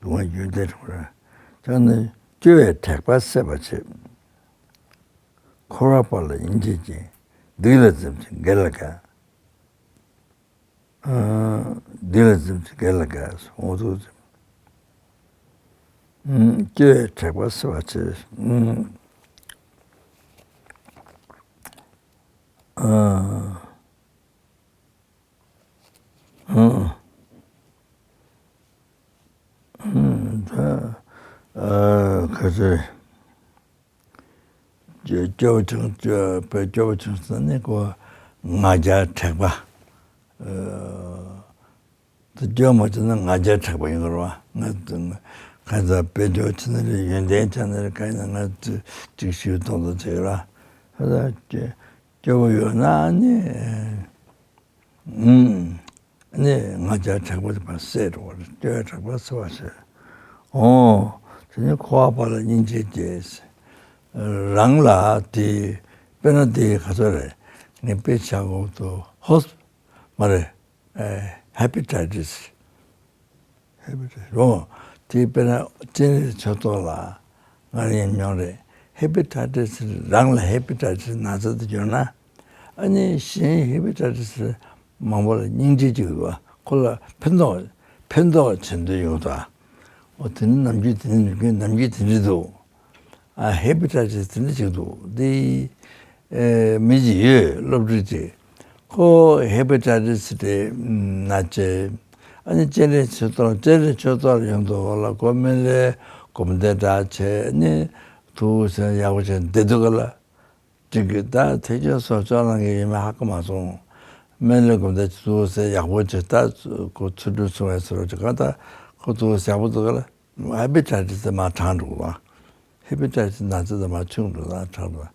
སྡུག་བསྔལ་གྱི་ཡོན་ཏན་དྲན་དགོས་ར། ད་ནི་སྐྱོ་བའི་དྲེགས་པ་སེལ་བར་བྱེད། འཁོར་བ་པ་ལ་སྙིང་རྗེ་ཅན། སྡིག་ལ་འཛེམ་ཞིང་དགེ་ལ་དགའ། ཨ། སྡིག་ལ་འཛེམ་ཞིང་དགེ་ལ་དགའ། འོ་ཐུགས་རྗེ་ཆེ། ཨ། སྐྱོ་བའི་དྲེགས་པ་སེལ་བར་བྱེད། ཨ། ཨ། ཨ། ཨ། ད། ཨ། ག་ཚོད། སྐྱོ་བ་བྱུང་། སྐྱོ་བ་བྱུང་ཟེར་ནས་ཁོ་ང་རྒྱལ་དྲེགས་པ། ཨ། དེ་སྐྱོ་བ་མ་བྱུང་ན་ང་རྒྱལ་དྲེགས་པ་ཡིན་དགོས་རེད་བ། ང་ང་ཚོ་དཔལ་འབྱོར་ཆེ་ན་རེད། ཡོན་ཏན་ཆེ་ན་རེད། གང་ཡིན་ན་ང་ཚོ་ཅིག་ཞུ་མདོག་མདོག་བྱེད་ར། ད་སྐྱོ་སྐྱོ་བ་ཡོད་ན་ནི། ཨུམ། ནི་ང་རྒྱལ་དྲེགས་པ་དེ་ཕར་སེལ་འགྲོ་བ་རེད། སྐྱོ་བའི་དྲེགས་པ་སེལ་བར་བྱེད། ཨོ། དེ་ནི་འཁོར་བ་པ་ལ་སྙིང་རྗེ་སྐྱེ། རང་ལ་དེ་དཔེར་ན་དེ་ག་ཚོད་རེད། ངས་དཔེ་ཆ་འོག་ཏུ་ཧོས་མ་རེད། ཨེ། ཧེ་པེ་ཊའི་ཊིས། ཧེ་པེ་ཊའི་ཊིས་རོ། དེ་དཔེར་ན་སྤྱན་རས་ཆོས་ཐོག་ལ་ང་རང་ཡང་མྱོང་རེད། ཧེ་པེ་ཊའི་ཊིས་རང་ལ་ཧེ་པེ་ཊའི་ཊིས་ན་ཚ་དེ་ཡོད་ན། ཨ་ནི་གཞན་ཧེ་པེ་ཊའི་ཊིས་མང་པོ་ལ་སྙིང་རྗེ་སྐྱེ་དགོས་པ། ཁོ་ལ་ཕན་ཐོགས་ཕན་ཐོགས་བྱེད་འདོད་ཡོང་ཐལ། འོ་དེ་ནི་ནམ་རྒྱུན་དེ་ནི་ནམ་རྒྱུན་དེ་འདྲ་འདུག་ཨ། ཧེ་པེ་ཊའི་ཊིས་དེ་འདྲ་ཅིག་འདུག་དེ། ཨེ། མི་ཅིག་ཡོད། སློབ་ཕྲུག་ཅིག་ཁོ་ཧེ་པེ་ཊའི་ཊིས་དེ་ན་བྱས། ཨ་ནི་སྤྱན་རས་ཆོས་ཐོག་སྤྱན་རས་ཆོས་ཐོག་ལ་ཡོང་དུས་ལ་ཁོ་སྨན་བླའི་སྒོམ་བཟླས་འདྲ་བྱས། ཨ་ནི་ཐུགས་སེམས་ཡག་པོ་བྱས་བསྡད་དུས་ག་ལ། ཅིག་གིས་ད་ཐེག་ཆེན་སོགས་ཅོག་ལང་གི་ཡོད་མེད་ཧ་གོ་མ་སོང་། སྨན་བླའི་སྒོམ་བཟླས་ཐུགས་སེམས་ཡག་པོ་བྱས། ད་ཁོ་ཚུལ་ཁྲིམས་སྲུང་བའི་ཚུལ་ཅིག་ག་ད་ཁོ་ཐུགས་སེམས་ཡག་པོ་འདུག་ག་ལ། ཧེ་པེ་ཊའི་ཊིས་དེ་མར་དྲག་འགྲོ་བ། ཧེ་པེ་ཊའི་ཊིས་ན་ཚ་དེ་མར་ཆུང་འགྲོ་དང་དྲག་འགྲོ།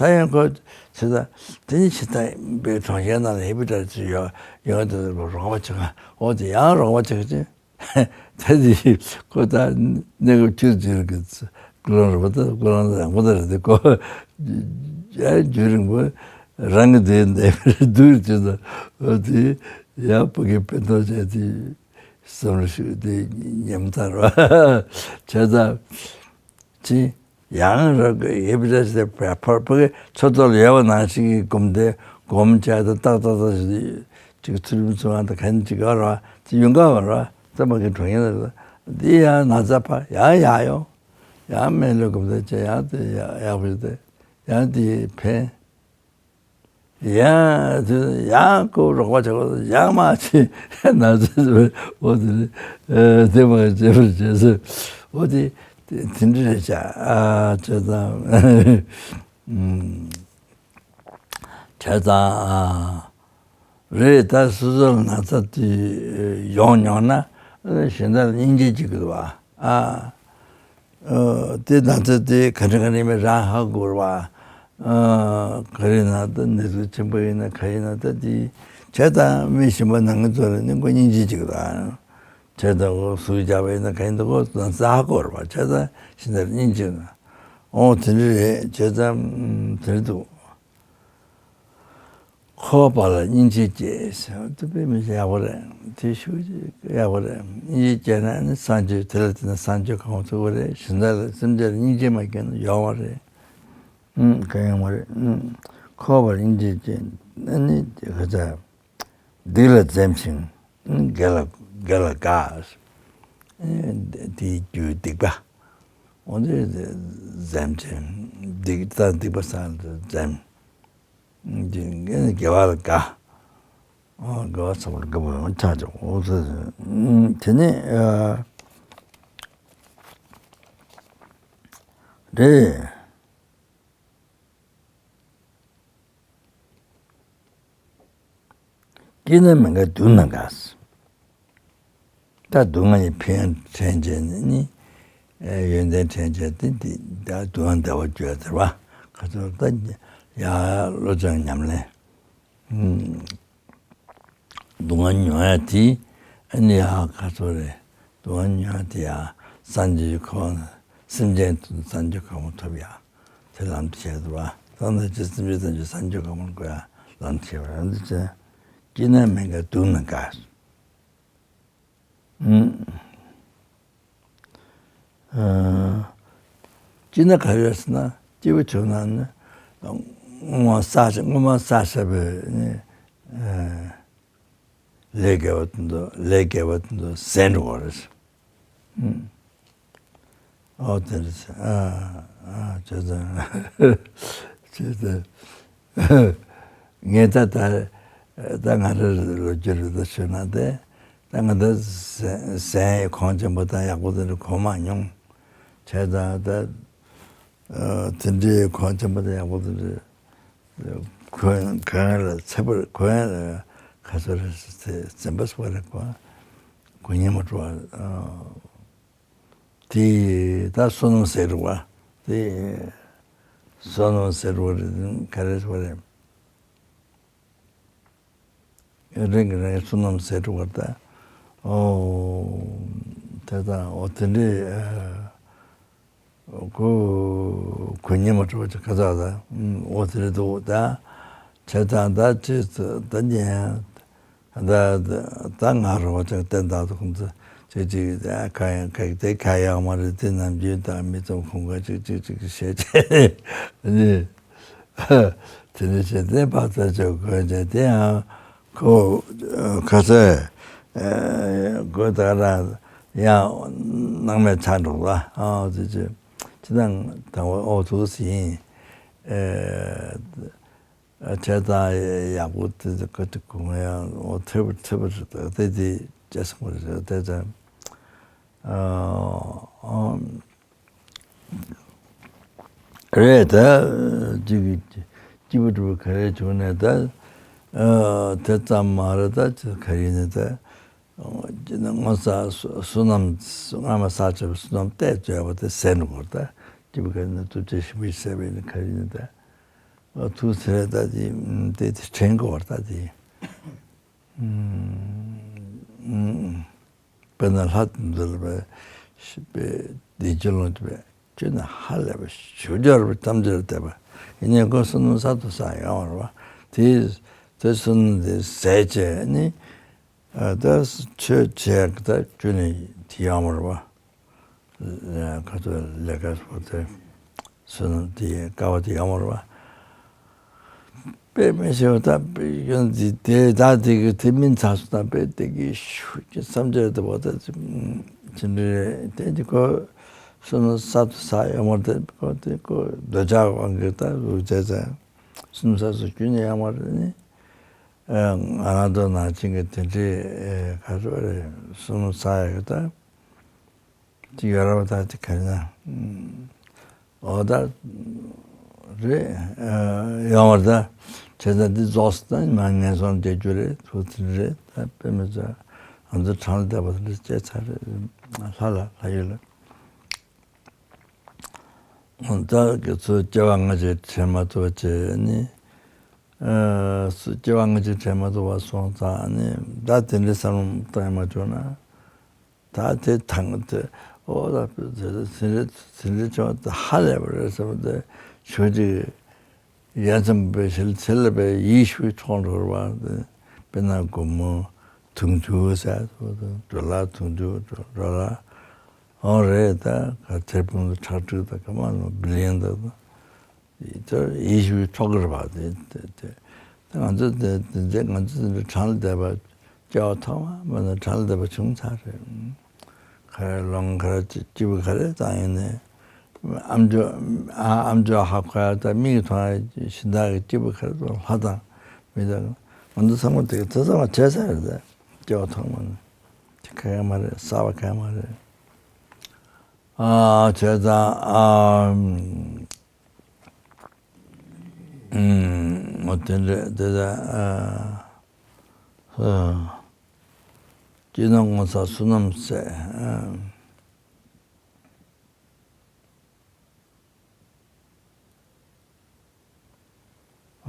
ད་ཡང་ཁོ་བྱས་ད་དེ་ནི་ཇི་ལྟར་བའི་གྲོང་ཁྱེར་ནང་ལ་ཧེ་པེ་ཊའི་ཊིས་ཡོད་ཡོད་དེ་རོགས་པ་བྱེད་ག་འོ་དེ་ཡང་རོགས་པ་བྱེད་ག་ཅིག་ད་དེ་ཁོ་ད་གནས་སྐབས་ཆུ་འཛུལ་གི་ཀུན་སློང་རེད་པ། ད་ཀུན་སློང་ཡག་པོ་ད་རེད། དེ་ཁོ་ཡ་རྒྱུན་རིང་པོ་རང་གི་དེ་འདས་པའི་སྡུག་ཅེས་ད་འོ་དེ་ཡ་ཕ་གི་ཕན་ཐོགས་བྱས་དེ་བསམ་བློ་ཞིག་དེ་ཉམས་ཚར་བ་བྱས་ད་ཅི། ཡང་ར་གི་ཡེ་བི་ཏྲ་སི་ཕར་ཕར་ཕ་གི་མཚོ་ཐོག་ལ་ཡོད་པ་ནང་བཞིན་གྱི་སྒོམ་དེ་སྒོམ་བྱས་ཏེ་ཏག་ཏག་ཏག་ཅིག་ཚུར་མི་ཚུར་བ་དང་ག་ནི་ཅིག་ཡོད་ར་བ་ཅིག་ཡོང་ག་བ་ར་བ་ཙམ་པ་གི་གྲོང་ཡིན་ལ་འདི་ཡང་ན་ཚ་ཕ་ཡང་ཡག་ཡོང་ཡང་སྨན་བློས་སྒོམ་དེ་བྱས་ཡང་དེ་ཡག་པོ་ཞིག་དེ་ཡང་དེ་ཕན། ཡང་དེ་ཡང་ཁོ་རོགས་པ་བྱ་དགོས། ཡང་མ་བྱེད་ན་ཚོད་འོ་དེ་ནི་དེ་མ་བྱེད་པར་བྱེད་ཚོད་འོ་དེ་དེ་འདྲ་རེད་བྱ་ཨ་བྱས་ཙང་བྱས་ཙང་རེད། ད་སོ་སོར་ན་ཚ་དེ་ཡོང་མྱོང་ན་གཞན་དག་ལ་སྙིང་རྗེ་སྐྱེ་དགོས་པ་ཨ། ཨ། དེ་ན་ཚ་དེ་ག་འདྲ་ག་འདྲ་ཡིན་མིན་རང་ཧ་གོ་ར་བ། ཨ། ག་རེ་ན་ད་ནད་དུག་ཆེན་པོ་ཡིན་ན་ག་ཡིན་ན་ད་དེ་བྱས་ཙང་མི་གཞན་པ་ནང་གི་ཚོ་ལ་ནི་ཁོ་སྙིང་རྗེ་ཅིག་དང་། བྱས་ཙང་ཁོ་ཟུག་རྒྱག་པ་ཡིན་ན་ག་ཡིན་ད་ཁོ་ན་ཚ་ཧ་གོ་ར་བ། བྱས་ཙང་ཤིན་ཏུ་སྙིང་རྗེ་ན། ཨོ་དེ་འདྲ་རེད། བྱས་ཙང་དེ་འདྲ་འདུག་འཁོར་བ་ལ་སྙིང་རྗེ་སྐྱེ་ཟེར་བ་དེ་དཔེ་མི་སྲིད་ཡག་པོ་རེད། དེ་ཤུགས་ཀྱིས་ཡག་པོ་རེད། སྙིང་རྗེ་སྐྱེས་ན་ནི་སངས་རྒྱས་དེ་ལ་བརྟེན་ནས་སངས་རྒྱས་གང་ཐུབ་པ་རེད། གཞན་དག་ལ་སེམས་ཅན་ལ་སྙིང་རྗེ་མ་སྐྱེས་ན་ཡོང་བ་རེད། ཨུམ་གང་ཡོང་བ་རེད། ཨུམ་འཁོར་བ་ལ་སྙིང་རྗེ་སྐྱེས་ན་ནི་ག་ཚ་སྡིག་ལ་འཛེམ་ཞིང་དགེ་ལ་དགེ་ལ་དགའ། དེའི་རྒྱུ་སྡིག་པ། འོ་དེ་འཛེམ་ཞིང་སྡིག་ད་སྡིག་པ་སངས་འཛེམ། དགེ་བ་ལ་དགའ། དགེ་བ་ཚང་མར་དགའ་བོ་ཡང་ཆགས་ཀྱང་འོ་ཚོད། དེ་ནས་རེད། སྐྱིད་ན་མི་དགའ་སྡུག་ན་དགའ། ད་སྡུག་བསྔལ་གྱི་ཕན་ཡོན་དྲན་བྱས་ནས་ནི། ཡོན་ཏན་དྲན་བྱས་ཏེ་འདི་ད་སྡུག་བསྔལ་བདེ་བ་བརྗོད་ཟེར་བ་ག་ཚོད་ད་ཡ་བློ་སྦྱོང་ཉམས་ལེན། སྡུག་བསྔལ་མྱོང་ཡ་དེ་ཨ་ནི་ཡ་ག་ཚོད་རེད། སྡུག་བསྔལ་མྱོང་ཡ་དེ་ཡ་སངས་རྒྱས་ཀྱི་གོ་འཕང་སེམས་ཅན་དུ་སངས་རྒྱས་གོ་འཕང་ཐོབ་ཡ་དེ་ལམ་དུ་བྱས་འདུག་བ། ད་ནི་ཅི་སེམས་ཅན་ཐམས་ཅད་སངས་རྒྱས་གོ་འཕང་བཀོད་ཡ་ལམ་དུ་བྱས་པ་རང་དུ་བྱས། སྐྱིད་ན་མི་དགའ་སྡུག་ན་དགའ། ཨུམ། ཨ། སྐྱིད་ན་ག་རེ་ཡོད་ཟེར་ན་སྐྱིད་པོ་བྱུང་ན་ནི་སྔོན་མ་བསགས་བཞག་སྔོན་མ་བསགས་བཞག་པའི་ནི་ཨ་ལས་དགེ་བ་དེ་ཚོ་ལས་དགེ་བ་དེ་ཚོ་ཟད་འགྲོ་བ་རེད། ཨུམ། ཨོ་དེ་རེད། ཨ་ཨ་བྱས་ཙང་བྱས་ཙང་ངས་ད་ད་ད་ང་རང་ལོ་རྒྱུས་རེ་ད་ཞུས་ན་དེ་ད་ང་ད་ཟན་ཟན་གོང་ཆེན་པོ་དང་ཡག་པོ་དེ་འདྲ་གོ་མ་མྱོང་། བྱས་ཙང་ད་ཨ་དེ་འདྲའི་གོང་ཆེན་པོ་དང་ཡག་པོ་དེ་འདྲ་གོན་གོན་ལ་ཚེ་བར་གོན་ལ་ག་ཚོད་རེད་ཟེར་ཚེ་འཛེམ་པ་སོགས་རེད་གོ་གོ་ཉན་མ་འགྲོ་བ། དེ་ད་བསོད་ནམས་ཟེར་བ་དེ་བསོད་ནམས་ཟེར་བ་རེད། ག་རེ་ཟེར་བ་རེད། རིང་གི་རིང་བསོད་ནམས་ཟེར་བ་ད་ཨོ་དེ་ད་ཨོ་དེ་འདྲའི་གོ་གོ་ཉན་མ་འགྲོ་བ་ཅིག་ག་ཚོད་ད་ཨོ་དེ་རེད་འདུག་ད་བྱས་ཙང་ད་ཅི་ད་ཉན། ད་ད་ང་རང་བ་ཅག་བསྟན་དག་ཏུ་ཁོང་ཚོ་ཅིག་ཅིག་ད་ཁ་ཡང་ཁ་དེ་ཁ་ཡང་མ་རེད། དེ་ནམ་རྒྱུན་དང་མི་ཚང་ཁོང་ག་ཅིག་ཅིག་ཅིག་བཤད་བྱས་ནི་དེ་ནས་བཤད་དེ་བག་ཚ་ཅོག་གོན་བྱས་དེ་ཡང་ཁོ་ཁ་ཚ་གོ་ད་ར་ཡང་སྣང་མེད་ཆགས་འགྲོ་ལ་ཨ་ཙི་ཙི་ཅི་དང་དང་བ་ཨོ་ཐུགས་ཡིན། བྱས་ཙང་ཡག་པོ་དེ་ཚོ་ག་དུས་གོང་ཡང་འོ་ཐེབས་ཐེབས་རེད། ད་དེ་དེ་བྱས་སོང་བ་རེད། དེ་ཙང་ཨ་ཨ་རེད། ད་ཅིག་སྐྱིད་པོ་འགྲོ་ག་རེ་བྱུང་ནས་ད་ཨ་དེ་ཙམ་མ་རེད། ད་ཅི་ག་ཡིན་ནས་ད་སྔོན་བསགས་བསོད་ནམས་སྔ་མ་བསགས་བྱས་པའི་བསོད་ནམས་གཏད་བཅོལ་བ་དེ་ཟད་འགྲོ་གི་རེད། ད་སྐྱིད་པོ་ག་ཡིན་ན་ཐུགས་རྗེ་ཆེ་ཞུ་བའི་ཟེར་བའི་ནི་ག་ཡིན་ནས་ད། ཨ་ཐུགས་ཚེ་ད་དེ་དེ་དེ་དྲན་དགོས་པར་ད་དེ། ཨུམ། དཔེར་ན་ལྷ་དེ་ཚོ་ལ་བས་བདེ་སྐྱིད་ལོངས་སྤྱོད་པས་ཁྱོད་ནི་ཧ་ལས་པ་ཞེ་པོ་ཅིག་ཡོད་རེད་པ། ཐམས་ཅད་ལ་དད་པ་ཡིན་ནའི་ཁོ་བསོད་ནམས་བསགས་དང་བསགས་ཡོང་བ་རེད་པ། དེ་དེ་བསོད་ནམས་དེ་ཟད་བྱས་ནི་ད་ཆོས་བྱས་ད་ཁྱོད་ནི་དེ་ཡོང་བ་རེད་པ། ཁ་ཚོད་ལས་ཀ་སོགས་དེ་བསོད་ནམས་དེ་དཀའ་བ་དེ་ཡོང་བ་རེད་པ། དཔེ་མི་སྲིད་པ་ད་དཔེ་ཡོན་ཏན་དེ་ད་དེ་གི་དེ་སྨིན་ཚར་སོང་ད་དཔེ་དེ་གི་ཤུགས་ཀྱི་བསམ་འཆར་དེ་བ་ད་ཅི་འདྲ་རེད་དེ་དེ་ཁོ་བསོད་ནམས་བསགས་དང་བསགས་ཡོད་མ་རེད། དེ་ཁོ་དེ་ཁོ་འདོད་ཆགས་དབང་གིས་ད་རུ་བྱས་ཙང་བསོད་ནམས་བསགས་སོང་རྒྱུ་ནི་ཡོད་མ་རེད་ནི། ང་རང་ཚོ་ནང་ཆེན་གྱི་དེ་འདྲའི་ག་རེ་རེད་བསོད་ནམས་བསགས་ཡག་གི་ད། དེ་ཡོད་རེད་པ། ད་དེ་ག་རེ་ན། འོ་ད་རེད། ཡོང་བར་ད་བྱས་ཙང་འདི་རྫོགས་སོང་ད་མ་ངན་སོང་བསྡད་རྒྱུ་རེད། ཐུགས་ཚིག་རེད། ད་དཔེ་མི་ཚོ་ང་ཚོ་གྲངས་ལ་བསྡད་པ་དེ་འདྲ་བྱས་ཚར་རེད། ལྷ་ལ་ལྷ་ཡུལ་ལ། འོ་ད་གི་ཚོ་སྐྱེ་བ་སྔ་ཕྱི་དྲན་མ་ཐུབ་པ་བྱས་ནི། སྐྱེ་བ་སྔ་ཕྱི་དྲན་མ་ཐུབ་པ་སོང་ཙང་ནི་ད་དེ་འདྲའི་བསམ་བློ་བཏང་ཡ་མ་བྱུང་ན། ད་དེ་དང་དེ་ཨོ་ད་དེ་དེ་རེད་དེ་རེད་བྱུང་ད་ཧ་ལས་པ་རེད་བསམ་པ་དེ་ཞུ་ཅིག་ཡ་མཚན་པའི་ཞལ་ཚེ་ལ་པའི་ཡིད་ཤུགས་འཕྲོག་འགྲོ་བ་དེ། དཔེར་ན་སྒོར་མོ་དུང་ཕྱུར་ཟེར་སོ་དེ་ཌོ་ལར་དུང་ཕྱུར་ཌོ་ལར་ཨོ་རེད། ད་ག་ཐེར་འབུམ་དང་ཁྲག་ཁྲིག་དང་ག་མ་ནོ་བི་ལི་ཡན་དང་། དེ་ཡིད་ཤུགས་འཕྲོག་གི་རེད་པ། དེ་དེ་དེ་དེ་ང་ཚོ་དེ་དེ་འདྲ་ང་ཚོ་དེ་འདྲ་གྲངས་ལ་བསྡད་པ་སྐྱེ་བ་ཐོག་མ་མ་ནས་གྲངས་ལ་བསྡད་པ་བྱུང་ཚར་རེད། ག་རེ་ལོང་ག་རེ་སྐྱིད་པོ་ག་རེ་བཏང་ཡིན་ནས་ཨ་མཆོག་ཨ་ཨ་མཆོག་ཧ་གོ་ཡ་ད་མིག་གིས་མཐོང་ཡ་གཞན་དག་གི་སྐྱིད་པོ་ག་རེ་དང་ལྷ་དང་མི་དང་ང་ཚོ་ཚང་མ་དེ་ག་ཚོད་ཚང་མ་བྱས་ཚར་རེད། ད་སྐྱེ་བ་ཐོག་མ་ནས་དེ་ག་ཡ་མ་རེད། གསར་པ་ག་ཡ་མ་རེད། ཨ་བྱས་ཙང་ཨ། ཨུམ། འོ་དེ་འདྲ་དེ་ལ་ཨ། ཨ། སྐྱིད་ན་སྔོ་ཚལ་བསོད་ནམས་ཟད། ཨ།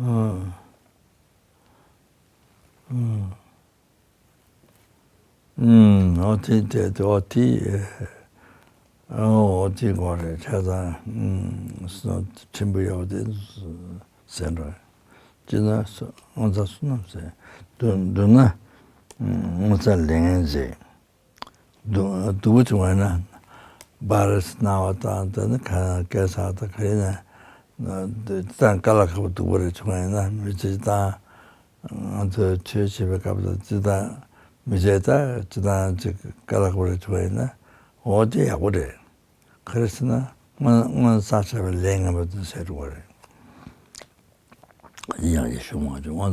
ཨ། ཨ། ཨུམ། འོ་དེ་དེ་དེ་འོ་དེ། འོ་དེ་གོ་རེད། ཆ་ཚང་། ཨུམ། སོ་ཕྲན་བུ་ཡོད་དེ་ཟེར་འགྲོ། སྤྱིར་ན་སྔོ་ཚལ་བསོད་ནམས་ཟད། བསྡུ་བསྡུ་ན་སྔོ་ཚལ་ལས་ངན་ཟད། སྡུག་སྡུག་པོ་བྱུང་བ་ན་བཱ་རི་སི་ན་བ་དང་དེ་ནི་ག་སྐད་ཆ་དང་ག་རེ་ན་དེ་དང་དཀའ་ལས་ཁག་པོ་སྡུག་པོ་རེ་བྱུང་བ་ཡིན་ན་མི་ཚེ་དང་། ང་ཚོས་ཆོས་བྱེད་པའི་སྐབས་དང་སྤྱི་དང་མི་བྱེད་ད་སྤྱི་དང་ཅིག་དཀའ་ལས་ཁག་པོ་རེ་བྱུང་བ་ཡིན་ན་འོ་དེ་ཡག་པོ་རེད། ག་རེ་ཟེར་ན་སྔོན་སྔོན་བསགས་བྱས་པའི་ལས་ངན་པ་དེ་ཟད་འགྲོ་བ་རེད། ཡང་ཡང་ཞུ་མ་བྱུང་། སྔོན་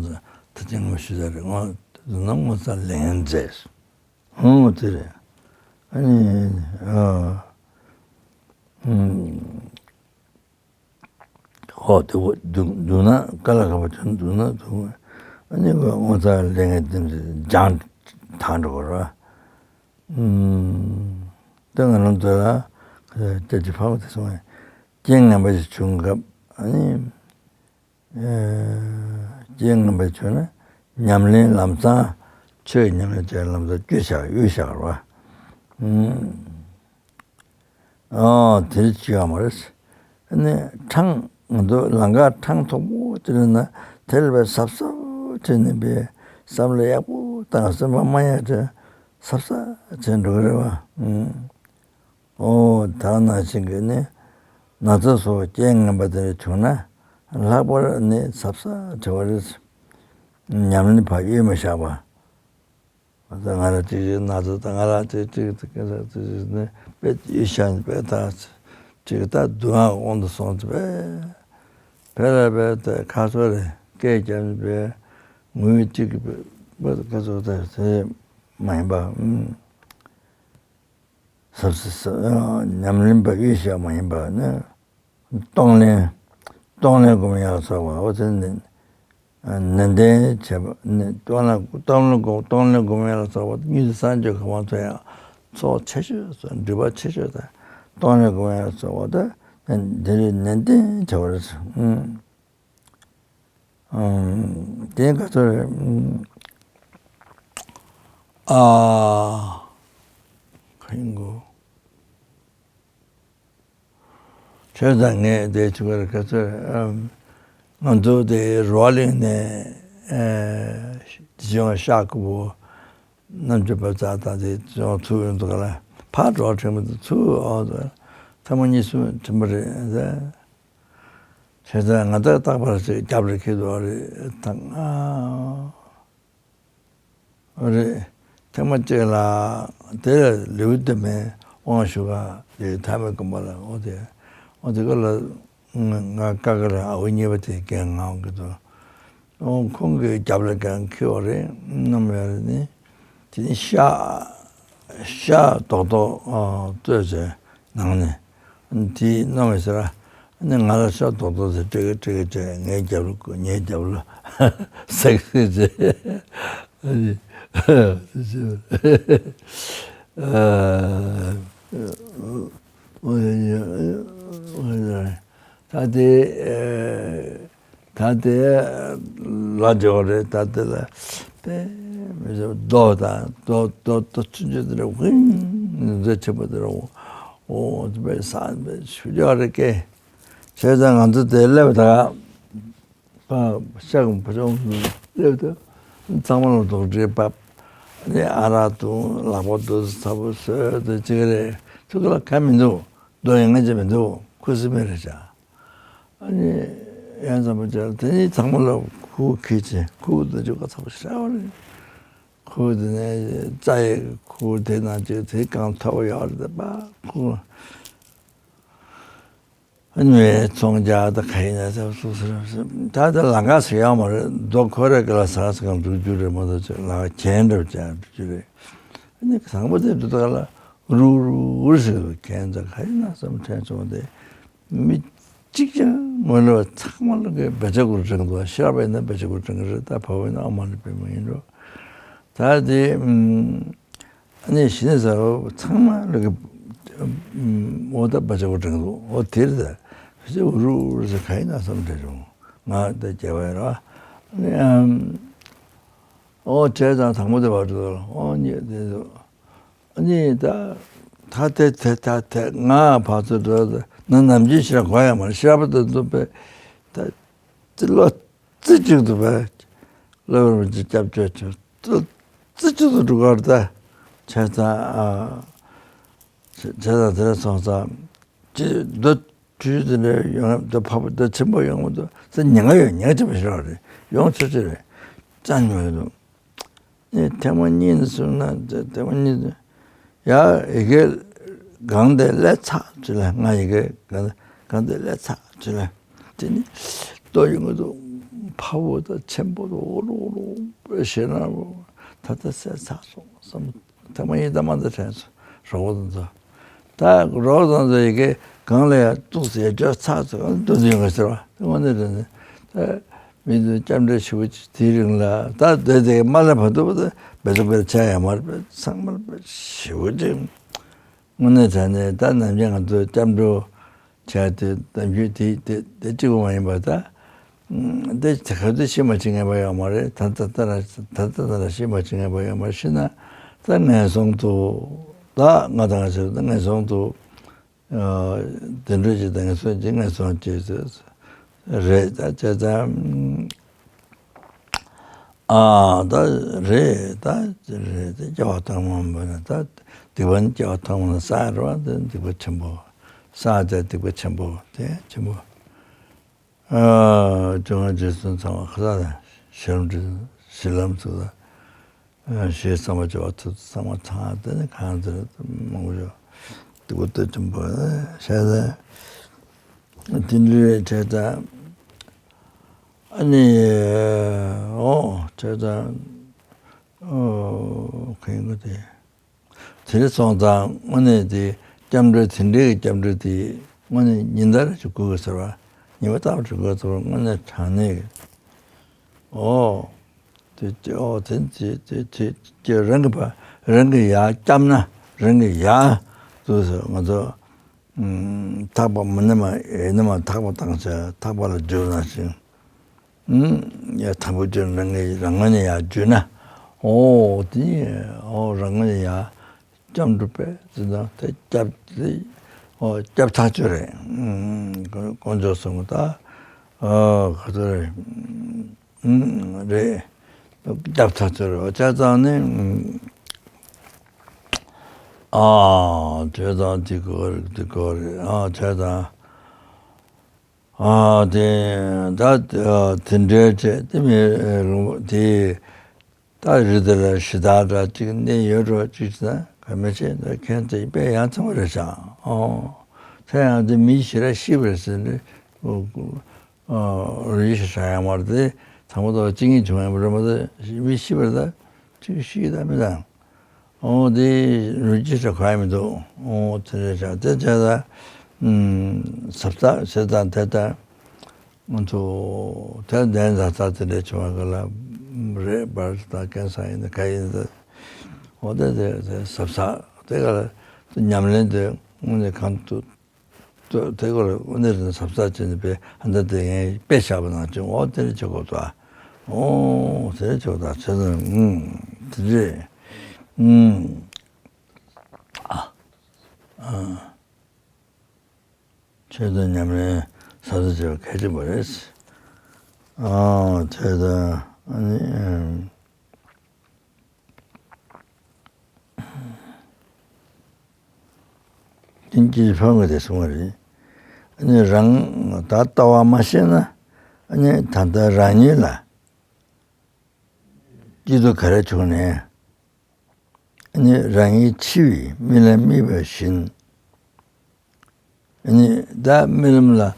ཚ་ད་ཅི་སྔོན་ཞུ་ས་རེད། སྔོན་དེ་ན་སྔོན་ཚ་ལས་ངན་མཛད། ཧོ་དེ་རེད། ཨ་ནི་ཨ། ཨུམ། ཧོ་དེ་བོ་སྡུག་སྡུག་ན་དཀའ་ལས་ཁག་པོ་བྱུང་། སྡུག་ན་སྡུག་ཨ་ནི་ཁོ་སྔོ་ཚལ་ལས་ངན་དེ་འདྲ་སྦྱངས་ཐག་འགྲོ་གི་རེད། ཨུམ། ད་ང་རང་ཚོ་ལ་སྐྱེ་ཅི་ཕ་མ་དེ་སོང་བས་རྐྱེན་ངན་པ་ཞིག་བྱུང་སྐབས་ཨ་ནི། རྐྱེན་ངན་པ་བྱུང་ན་ཉམས་ལེན་ལམ་སང་ཆོས་ཉམས་ལེན་བྱས་ལམ་སང་གཡུལ་བཞག་གཡུལ་བཞག་ར། ཨོ་དེ་ཅི་ཡང་མ་རེད། ནི་འཕྲང་ང་ཚོ་ལམ་ཁ་འཕྲང་མཐོ་པོ་ཅིག་ལ་ན་དེ་ལ་བས་གཟབ་གཟབ་བྱས་ནས་པའི་བསམ་བློ་ཡག་པོ་བཏང་སེམས་པ་མ་ཡག་ཅིག་གཟབ་གཟབ་བྱས་འགྲོ་གི་རེད་བ། ཨོ་ད་ནང་བཞིན་གྱི་ནི་ན་ཚ་སོགས་རྐྱེན་ངན་པ་དེ་འདྲ་བྱུང་ན་ལྷག་པར་ནི་གཟབ་གཟབ་བྱེད་པ་རེད། ཉམས་ལེན་ཕར་གཡུལ་མི་བཞག་པ། ང་ཚོ་ང་རང་གཅིག་གཅིག་ན་ཚ་དང་ང་རང་གཅིག་གཅིག་གཅིག་གཅིག་ནི་དཔེ་གཡུལ་བཞག་ནས་དཔེ་ད་གཅིག་ད་སྡུག་བསྔལ་དབང་དུ་སོང་སྟེ་དཔེ་ཕལ་ལ་དཔེ་ད་ཁ་སོ་རེ་སྐད་རྒྱབ་ནས་དཔེ་ངུས་གཅིག་གི་དཔེ་ཁ་སོ་ད་དེ་མ་ཡིན་པ། ཟབ་ཟབ་ཟབ་ཉམས་ལེན་པ་གཡུལ་བཞག་མ་ཡིན་པ་ནི། གཏོང་ལེན། གཏོང་ལེན་སྒོམ་ཡག་ལ་སོགས་པ་འོ་དེ་ནི། ནན་ཏན་བྱེད་པ་ནི་གཏོང་ལེན་གཏོང་ལེན་སྒོམ་གཏོང་ལེན་སྒོམ་ཡག་ལ་སོགས་པ་དེ་གཉིས་སུ་སངས་རྒྱས་གོ་འཕང་མཐོ་ཡག་ཚོགས་ཆེ་ཤོས་སུ་སྒྲིབ་པ་ཆེ་ཤོས་དང་གཏོང་ལེན་སྒོམ་ཡག་ལ་སོགས་པ་དེ་འདི་རེད། ནན་ཏན་བྱ་བ་རེད། ཨང་། དེ་ག་ཚོད་རེད། ཨ། ཕིང་གོ། བྱས་ཙང་ངས་དེ་ཆུ་ཁར་ག་ཚོད་ང་ཚོ་དེ་རོ་གླིང་ནས་ཨེ་དེ་བྱུང་ཤག་གི་བུ་རྣམ་དཔྱོད་པ་ཙག་དང་དེ་བྱུང་ཚུགས་ཡོང་འདུག་ག་ལ། ཕར་འགྲོ་ཁྲིམས་དུ་ཚུགས་འོ་ཐ་མ་གཉིས་གསུམ་ཁྲིམས་པ་རེད། བྱས་ཙང་ང་ད་རྟག་པར་ཅིག་རྒྱབ་རེ་ཁྱེར་འདུག་རེད་ད། རེད། ཐེངས་མ་གཅིག་ལ་དེ་ལ་ལེའུ་བདུན་མའི་དབང་ཞུ་ག་དེ་ཐ་མའི་དགོན་པ་ལ་འོ་དེ་འོ་དེ་ག་ལ་ང་ཀ་ཀ་ལ་ཨ་བུ་གཉིས་པ་དེ་རྒན་ངག་གི་དོ། འོ་ཁོང་གི་རྒྱབ་ལ་རྒན་ཁྱེར་བ་རེད། མནའ་མ་ཡོད་རེད་ནི། དེ་ནི་ཤ་ཤ་རྡོག་རྡོག་བཙོས་བྱས་ནང་ནས་དེ་མནའ་མ་ཟེར། ཨ་ནི་ང་ལ་ཤ་རྡོག་རྡོག་ཟེར་སྤྲད་གི་སྤྲད་གི་བྱས་ངའི་རྒྱབ་ལ་ངའི་རྒྱབ་ལ་སེག་སེག་བྱས། ཨ་ནི་ཨ་ཨ་ཨ་ད་དེ་ད་དེ་ལ་འཇོག་རེད། ད་དེ་ལ་དཔེ་མི་སྲིད་རྡོ་དང་རྡོ་རྡོ་རྡོ་ཆུང་ཆུང་དེ་འདྲ་ཝིང་འཛེ་ཆེན་པོ་དེ་འདྲ་འོ་དེ་དཔེ་ས་དཔེ་ཆུ་འཇོག་རེད་ཀེ། བྱས་ཙང་ང་ཚོ་དེ་སླེབས་ད་ཤ་གང་བུ་ཆུང་སླེབས་ད་ཚང་མ་ལ་རྡོག་སྒྲིལ་བབས། ནས་ཨ་རག་འཐུང་ལག་པ་འདུག་ཚ་པོ་བཟོས་དེ་གཅིག་རེད། ཚུར་ལ་ག་མི་འདུག་རྡོ་ཡང་ང་ཅི་མི་འདུག་ཁུ་སིམ་མེ་རེད་བྱ། ཨ་ནི་ཡང་ཙམ་པ་ཅར་དེ་ནི་ཚང་མ་ལ་ཁུག་ཁྱེར་ཅིང་ཁུག་དེ་ཅུ་ག་ཚ་པོ་ཞེ་དྲག་རེད། ཁུག་དེ་ནས་རྩྭ་ཡི་ཁུག་དེ་ནང་ཅིག་དེ་གང་ཐོབ་ཡོད་རེད་པ་ཁུག་ཨ་ནི་ཚོང་རྒྱག་དང་ག་ཡིན་ན་ཚ་སུ་སུ་རེད་ད་ལྟ་ལམ་ཁ་ཟེར་ཡག་མ་རེད། རྡོ་ཁོ་རེ་ག་ལ་ཟ་ཟ་གང་འགྲོ་རྒྱུ་རེད་མ་གཏོགས་ཅིག་ལམ་ཁ་གྱེན་འགྲོ་བྱ་འགྲོ་རྒྱུ་རེད། ཨ་ནི་བཟང་པོ་དེ་འགྲོ་ད་ག་ལ་རུག་རུག་ཟེར་གྱེན་ཚ་ག་ཡིན་ན་བསམ་དྲན་བྱུང་སྟེ། མི་གཅིག་ཀྱང་ངོ་ལོག་ཚང་མ་ལ་གི་བེ་ཆ་གུར་དྲངས་འདུག་ཤར་པ་ཡིན་ན་བེ་ཆ་གུར་དྲངས་ཀྱི་རེད། ད་བབ་པ་ཡིན་ན་ཨ་མ་ལ་པད་མ་ཡིན་འགྲོ། ད་དེ་ཨ་ནི་གཞི་ནས་ཟེར་རོ་ཚང་མ་ལ་གི་འོ་ད་བེ་ཆ་གུར་དྲངས་འདུག་འོ་དེ་རེད། ད་བེ་ཆ་གུར་རུ་རུ་ཟེར་ག་ཡིན་ན་བསམ་དྲན་བྱུང་ང་ད་རྒྱལ་བ་ཡིན་ར། ཨ་ནི་ཨམ། ཨོ་བྱས་ཙང་དང་པོ་དེ་བར་དུ་ཨོ་ཉེ་དེ་ཨ་ནི་ད་ད་དེ་དེ་ད་དེ་ང་ཕར་ཚུར་འགྲོ་ན་ནམ་རྒྱུན་ཤི་ར་གོ་ཡ་མ་རེད། ཤི་ར་པ་དེ་ཚོ་པས་ད་ལོ་རྩི་གཅིག་ཏུ་པས་ལོ་རུ་ཅིག་སྐྱབས་བཅོལ་ཆོག་རྩི་གཅིག་ཏུ་འགྲོ་གར་ད་བྱས་ཙང་ཨ་བྱས་ཙང་དེ་ར་སོང་ཙང་ཅི་འདོད། དུས་དེ་འདྲ་ཡོང་ཡ་འདི་ཕ་བུ་འདི་ཆེན་པོ་ཡོང་གི་འདུག་ཟེར་ཉེན་ཁ་ཡོད། ཉེན་ཁ་ཆེན་པོ་ཞིག་རེད། ཡོང་ཆོག་ཆོག་རེད། ཅང་ཉོ་ཡོད་འདུག་ཨེ་ཐེངས་མ་གཉིས་ནས་གསུངས་ན་ཐེངས་མ་གཉིས་ནས་ཡ་ཡི་གེ་གང་དེ་ལས་ཚགས་ཅི་ལ་ང་ཡི་གེ་གང་གང་དེ་ལས་ཚགས་ཅི་ལ་དེ་ནི་ལྟོ་ཡོང་གི་འདུག་ཕ་བུ་ད་ཆེན་པོ་འདུག་འོ་རོ་འོ་རོ་ཞེ་ན་ད་ལྟ་སེ་ཚགས་སོང་བསམ། ཐ་མ་ཡིན་ད་མ་འདི་དྲན་སོང་། རོགས་པ་དང་ཚོ། ད་རོགས་དང་ཚོ་ཡི་གེ་གང་ལ་ཡང་གཏུགས་ཟེར་བརྗོད་ཚར་ཚོ་གང་འདོད་དུ་ཡོང་གི་ཟེར་བ་དངོས་གནས་དྲན་ནས་ད་མི་ཚོས་སྐྱབས་འགྲོ་ཞུ་བ་ཅིག་དེའི་རིང་ལ་ད་སྡོད་དེ་མ་ལ་བར་དུ་བ་ད་བེད་སྤྱོད་བེད་ཆ་ཡང་མ་རེད་པས་ཚང་མ་ལ་བེད་ཞུ་བ་ཅིག་དངོས་གནས་དྲན་ནས་ད་ནམ་རྒྱུན་ང་ཚོ་སྐྱབས་འགྲོ། བྱས་ཏེ་གཏམ་རྒྱུད་དེ་དེ་དེ་གཅིག་པོ་མ་ཡིན་པར་ད། འདི་དེ་ག་ཚོད་ཤེས་མ་བྱེད་ངེས་པ་ཡོད་མ་རེད། ད་ད་ད་ར་ད་ད་ད་ར་ཤེས་མ་བྱེད་ངེས་པ་ཡོད་མ་རེད། ཤེས་ན་ད་ངན་སོང་དུ་ད་ང་དང་ང་ཚོ་ད་ངན་སོང་དུ་དེ་འདྲ་ཅིག་ད་ངན་སོང་ཅིག་ངན་སོང་ཅིག་རེད། ད་བྱས་ཙང་། ཨ་ད་རེད་ད་རེད་ད་སྐྱེ་བ་ཐོག་མ་འབད་ན་ད་སྡིག་པ་ནི་སྐྱེ་བ་ཐོག་མ་ན་བསགས་རེད་བ། དེ་སྡིག་པ་ཆེན་པོ་བསགས་དེ་སྡིག་པ་ཆེན་པོ་དེ་ཆེན་པོ། ཨ་བྱུང་བ་རྗེས་སུ་ཚང་བ་ཁ་ས་ཞི་ལམ་དྲི་ཞི་ལམ་ཚུལ་ལ་ཞེས་བསམ་པ་བྱ་བ་ཐུབ་ཚང་བ་ཚང་དེ་ནི་གང་ཚེ་མང་པོ་ཡོད་སྡིག་པ་སྟོབས་ཆེན་པོ་བཤད་ལ་དེ་འདྲའི་བྱས་ཙང་། ཨ་ནི། ཨོ། བྱས་ཙང་། ཨོ། གང་གི་དེ། དེ་རེ་སོང་ཙང་དངོས་གནས་དེ་སྐྱབས་འགྲོ་དེ་འདྲའི་གི་སྐྱབས་འགྲོ་དེ་དངོས་གནས་ཉིན་ལྟར་ཞིག་དགོས་ཀྱི་ཟེར་བ། ཉིན་མོ་ལྟ་བུ་ཞིག་དགོས་ཟེར་བ་དངོས་གནས་དྲང་གནས་ཀྱི། ཨོ། དེ་ཨོ་དེ་དེ་དེ་དེ་དེ་རང་གི་བ་རང་གི་ཡར་སྐྱབས་ན་རང་གི་ཡར་དུ་ཟེར་ང་ཚོ། ཐག་པ་མི་ནི་མ་ཡིན་ནི་མ་ཐག་པ་བཏང་བྱ་ཐག་པ་ལ་འཇུ་ན་ཞིང་། ཡ་ཐག་པ་འཇུ་རང་ངེས་རང་ངོས་ནས་ཡར་འཇུ་ན། ཨོ་དེ་ཨོ་རང་ངོས་ནས་ཡར་ སྐྱབས་འགྲོ་པས་ཟེར་ན་དེ་སྐྱབས་དེ་ཨོ་སྐྱབས་ཐག་ཆོད་རེད། ཨུམ་དཀོན་མཆོག་གསུམ་ད་ཨོ་ག་ཚོད་རེད། ཨུམ་རེད། སྐྱབས་ཐག་ཆོད་རེད། བྱས་ཙང་ནི་ཨ་བྱས་ཙང་དེ་གོ་རེད་དེ་གོ་རེད། ཨ་བྱས་ཙང་ཨ་དེ་ད་དེ་འདྲའི་བྱས་དེ་མི་རུང་དེ། ད་རི་དེ་ལ་གཞི་བདག་འདྲ་གཅིག་གནས་ཡོད་འགྲོ་གཅིག་བྱས་ན་ག་མི་བྱེད། ད་ཁྱེད་ཚོ་དཔེ་ཡ་མཚན་པ་རེད་ཤག་ཨོ། ཚེ་ཡང་དེ་མི་ཞེ་དྲག་ཤི་བ་རེད་ཟེར་ནས་རི་ཞེ་དྲག་ཡང་མ་རེད་དེ། དང་པོ་དང་གཅིག་གཉིས་བྱུང་ཡང་མ་རེད་མ་གཏོགས་མི་ཤི་བ་རེད། ད་གཅིག་ཤི་ད་མི་དང་། ཨོ་དེ་རི་ཞེ་དྲག་ག་ཡང་མི་འདུག་ཨོ་དེ་རེད་ཤག་དེ་བྱས་ད་ཟབ་ས་ཟེར་དང་དེ་ལྟར། ང་ཚོ་དེར་གདན་ས་ས་དེ་འདྲ་བྱུང་བ་ག་ལ་རེད་པར་ད་ཀན་སར་ཡིན་ན་ག་ཡིན་ད། འོ་དེ་དེ་དེ་ཟབ་ས་དེ་ག་ལ་ཉམས་ལེན་དེ་དངོས་གནས་གང་དུ་དེ་ག་ལ་དངོས་གནས་རེད་ཟབ་ས་བྱས་ནས་དཔེ་ཨ་ད་དེ་ངས་དཔེ་བཞག་པ་ནང་བཞིན་འོ་དེ་འདྲ་བྱེད་དགོས་ད། འོ་དེ་འདྲ་བྱེད་དགོས་ད་བྱས་ཙང་ཨུམ་དེ་འདྲས་ཨུམ་ཨ་ཨ། ཆོས་དང་ཉམས་ལེན་ཟབ་ཟབ་བྱེད་པ་གལ་ཆེན་པོ་རེད། ཨ་ཆོས་དང་ཨ་ནི་ཨ་ནི་ཅི་ཕན་གི་དེ་གསུང་བ་རེད། ཨ་ནི་རང་ད་ལྟ་བ་མ་ཤེས་ན་ཨ་ནི་ད་ལྟ་རང་ཉིད་ལ་སྐྱིད་སྡུག་ག་རེ་བྱུང་ནས། ཨ་ནི་རང་ཉིད་འཆི་བའི་རྨི་ལམ་རྨིས་པ་བཞིན། ཨ་ནི་ད་རྨི་ལམ་ལ་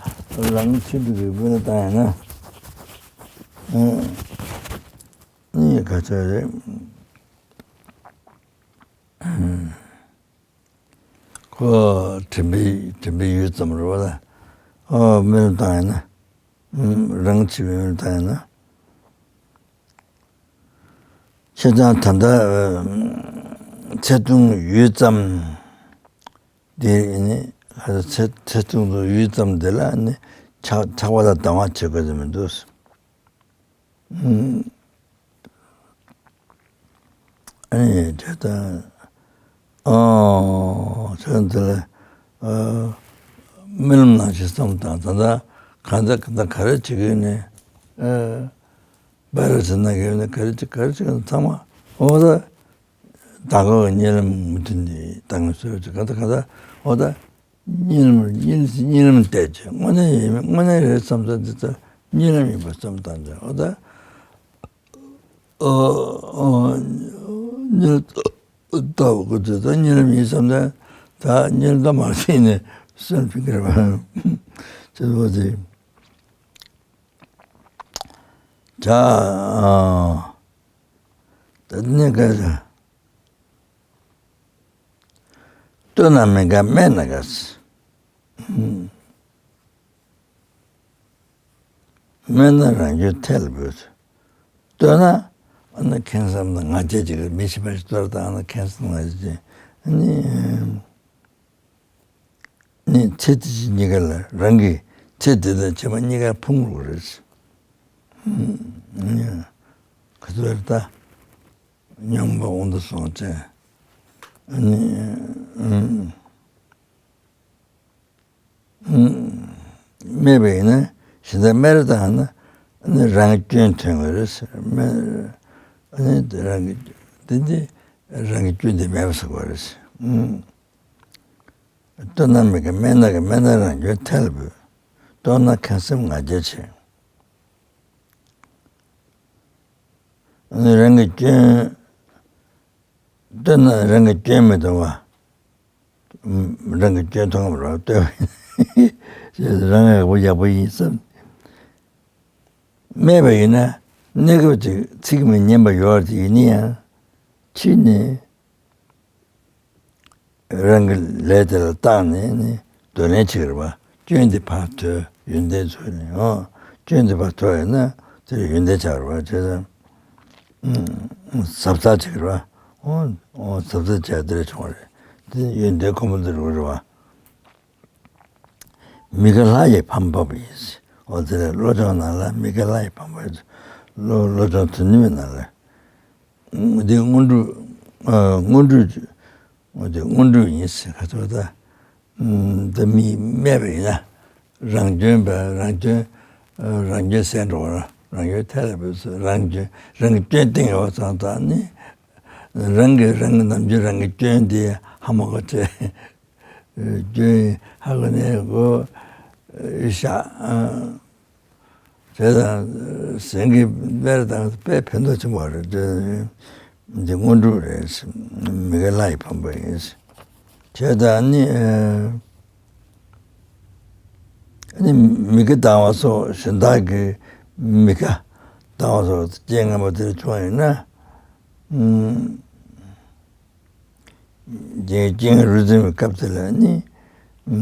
རང་འཆི་འགྲོ་གི་རྨི་ལམ་བཏང་ཡང་ན། ཨ་ནི་ག་ཚོད་རེད། ཁོ་དྲན་པའི་དྲན་པའི་ཡུད་ཙམ་རེད་པ། ཨོ་རྨི་ལམ་བཏང་ཡང་ན། རང་འཆི་བའི་རྨི་ལམ་བཏང་ཡང་ན། བྱས་ཙང་ད་ལྟ་ཚེ་ཐུང་ཡུད་ཙམ་འདི་ནི་ཚེ་ཚེ་ཐུང་དུ་ཡུད་ཙམ་འདི་ལ་ནི་ཆགས་ཆགས་པ་དང་སྡང་བ་བྱེད་དགོས་ཀྱི་མི་འདུག་ཨ་ནི་དེ་ལྟར་ཨོ་ཚེ་འདི་ལ་རྨི་ལམ་ནང་བཞིན་བསམ་བཏང་ད་ལྟ་གང་ལྟར་གང་ལྟར་ག་རེ་བྱེད་ཀྱི་ཡོད་ནི། སྦ་ར་ཟེར་ན་གི་ནི་ག་རེ་ཅིག་ག་རེ་ཅིག་ཚང་མ་འོ་ད་ད་ག་གི་གཉིད་ལམ་མུ་མཐུད་ནས་བཏང་ངེས་སོ་ཅིག་ག་ད་ག་ད་འོ་ད་གཉིད་ལམ་གཉིད་གཉིད་ལམ་བལྟས་ཅིག་དངོས་གནས་ཡིན་མིན་དངོས་གནས་རེད་བསམ་ས་འདི་ད་གཉིད་ལམ་ཡིན་པ་བསམ་བཏང་ཅིག་འོ་ད་འོ་འོ་གཉིད་ལྟ་བུ་གི་ཚོད་ད་གཉིད་ལམ་ཡིན་བསམ་ད་ད་གཉིད་ལམ་ད་མ་ཤེས་ནས་སེམས་ཕིང་གི་རེད་པ་ཅེས་པ་དེ། ད་ཨ་ད་ནི་ག་ལྟོས་ན་མི་དགའ་སྨད་ན་དགའ། སྨད་ན་རང་རྒྱུད་ཐལ་བུ། ལྟོས་ན་ཨ་ནི་ཁེངས་བསམ་དང་ང་རྒྱལ་གྱི་མི་ཤེས་པ་ཞིག་ལྟོས་དང་ཨ་ནི་ཁེངས་བསམ་ང་རྒྱལ་གྱི་ཨ་ནི། ནི་ཚེ་དེ་གཉིས་ཀ་ལ་རང་གི་ཚེ་འདི་དང་ཕྱི་མ་གཉིས་ཀ་ཕུང་རུ་རེད། ག་ཚོད་རེད་ད། སྙོམས་པ་འོང་དུ་སོང་ཚེ། ནི། སྨད་པ་ཡིན་ན་གཞི་བདག་སྨད་རེ་བཏང་ན་ནི་རང་གི་སྐྱོན་ཐོན་གི་རེད། སྨད། ནི་རང་གི་དེ་འདི་རང་གི་སྐྱོན་དེ་མེད་པ་བཟོ་དགོས་རེད། ལྟོས་ན་མི་དགའ་སྨད་ན་དགའ། སྨད་ན་རང་སྐྱོན་ཐལ་བུ། ལྟོས་ན་ཁེངས་སེམས་ང་རྒྱལ་ཆེ། ཨ་ནི་རང་གི་སྐྱོན། ལྟོས་ན་རང་གི་སྐྱོན་མི་མཐོང་བ། རང་གི་སྐྱོན་མཐོང་བ་རེད་ལྟོས། རང་ཡག་པོ་ཡག་པོ་ཡིན་བསམ། སྨད་པ་ཡིན་ན་གནས་སྐབས་ཅིག་ཚིག་མི་སྙན་པ་ཡོད་ཅིག་ཡིན་ན་ཡང་ཕྱིས་ནས། རང་གི་ལས་དེ་ལ་བརྟགས་ནས་ནི་འདོར་ལེན་བྱེད་ཀྱི་རེད་པ། སྐྱོན་དེ་ཕར་དོར་ཡོན་ཏན་འཚོལ་ནས་ཨོ། སྐྱོན་དེ་ཕར་དོར་ཡོད་ན་དེ་ཡོན་ཏན་ཆགས་རེད་པ། བྱས་ཙང་ཟབ་ཚགས་བྱེད་ཀྱི་རེད་པ། ཨོ་ཨོ་ཟབ་ཚགས་བྱས་དེ་རེད་བྱུང་བ་རེད། དེ་ཡོན་ཏན་ཁོ་མོ་དེ་རུ་རེད་པ། མི་དགའ་ལྷ་ཡི་ཕམ་པ་ཡིན། ཨོ་དེ་ལས་བློ་སྦྱོང་ནང་ལ་མི་དགའ་ལྷ་ཡི་ཕམ་པ་ཡིན། བློ་བློ་སྦྱོང་དོན་གཉིས་པའི་ནང་ལ། འདི་སྔོན་འགྲོ། ཨ་སྔོན་འགྲོ། འོ་དེ་དངོས་གྲུབ་ཡིན་ཟེར། ཁ་ཐོར་ད། ཨམ། ད་མི་སྨྲས་པ་ཡིན་ན། རང་སྐྱོན་པ། རང་སྐྱོན། ཨ། རང་སྐྱོན་བསལ་འགྲོ་བ། རང་སྐྱོན་ཐལ་བའི་ཚུལ། རང་སྐྱོན། རང་གི་སྐྱོན་བསྟན་ཡོད་ཙང་ད་ནི། རང་གི་རང་གི་ནམ་རྒྱུན་རང་གི་སྐྱོན་དེ་ཧ་མ་གོ་ཚེ། སྐྱོན་ཧ་གོ་ནས་གོ། ཤ། ཨ། དེ་དང་ཟན་གྱི་སྨན་དང་དཔེ་ཕན་ཐོགས་ཆེན་པོ་རེད། དེ་དངོས་གྲུབ་རེད། མི་དགེ་ལྷ་ཡི་ཕན་པ་ཡིན། དེ་དང་ནི། ཨ་ནི་མི་དགེ་ལྡན་པ་སོགས། གཞན་དག་གི་མི་དགེ་ལྡན་པ་སོགས་རྐྱེན་ངན་པ་དེ་བྱུང་ཡིན་ན། ཨ། རྐྱེན་རྐྱེན་རུ་འཛིན་པའི་སྐབས་དེ་ལ་ནི། ཨ།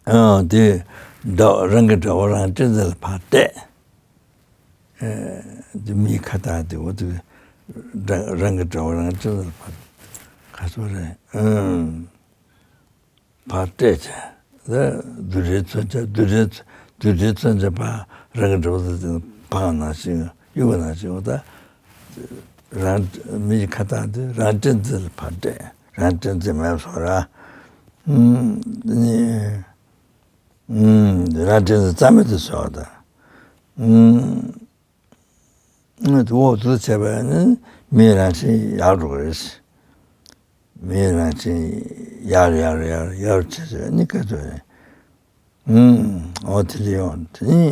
ཨ། དེ་དགྲ། རང་གི་དགྲ་བོ་རང་གཅེས་འཛིན་ལ་ཕར་སྤྲད། ཨ། དེ་མིའི་ཁ་བཏགས་དེ། འོ་དེ་དགྲ། རང་གི་དགྲ་བོ་རང་གཅེས་འཛིན་ལ་ཕར། ཁ་སོ་རེད། ཨ། ཕར་སྤྲད་བྱས། དེ་རྡུལ་བྲལ་མཚོན་ཆ། རྡུལ་བྲལ། རྡུལ་བྲལ་མཚོན་ཆ་ཕར་རང་གི་དགྲ་བོ་དེ་འཕངས་ནང་བཞིན། གཡུགས་པ་ནང་བཞིན། འོ་ད། རང་། མིའི་ཁ་བཏགས་དེ་རང་གཅེས་འཛིན་ལ་ཕར་སྤྲད། རང་གཅེས་འཛིན་མེད་སོང་ར། ཨ་ནི། ཨ། རང་གཅེས་འཛིན་རྩ་མེད་དུ་སོང་བ་དང་། ཨ། འོ་དེ་བྱས་པ་ནི་མིའི་རང་བཞིན་ཡལ་འགྲོ་གི་རེད། མིའི་རང་བཞིན་ཡལ་ཡལ་ཡལ་ཡལ་བྱས་ནས་ནི་སྐད་ཅོར་ནས། ཨ། འོ་དེ་ལ་ཡོང་དེ་ནི།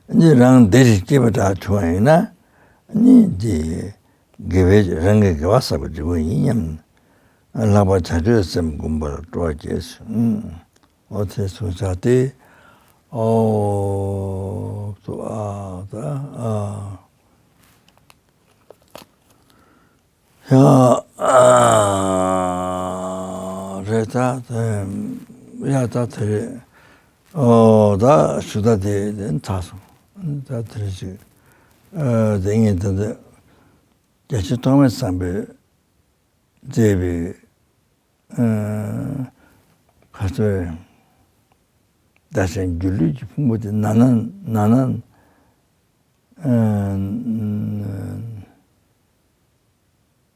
ཨ། ནི་རང་བདེ་ཞིང་སྐྱིད་པ་འདྲ་བྱུང་བ་ཡིན་ན། ནི་འདི་དགེ་བའི། རང་གི་དགེ་བ་བསགས་པའི་འབྲས་བུ་ཡིན་སྙམ། ལྷག་པར་བྱང་ཆུབ་སེམས་བསྒོམ་པར་སྤྲོ་བ་སྐྱེས། ཨ། འོ་དེ་གསུངས་བཞག་སྟེ། ཨོ། ཏུ་ཨ་ད་ཨ། ཡ། ཨ། རེད་ད། དེ་ཡ་ད་དེ་རེད། ཨོ་ད་ཞུ་ད་དེ་དེ་ཚར་སོང་། ད་དེ་རེད་ཅིག་ཨ། དེ་ངས་ད་ད་རྒྱལ་སྲས་ཐོགས་མེད་བཟང་པོས་མཛད་པའི། ཨ། ཁ་ཚོད། བདག་གཞན་སྒྱུ་ལུས་ཀྱི་ཕུང་པོ་དེ་ནང་ན་ནང་ན། ཨ།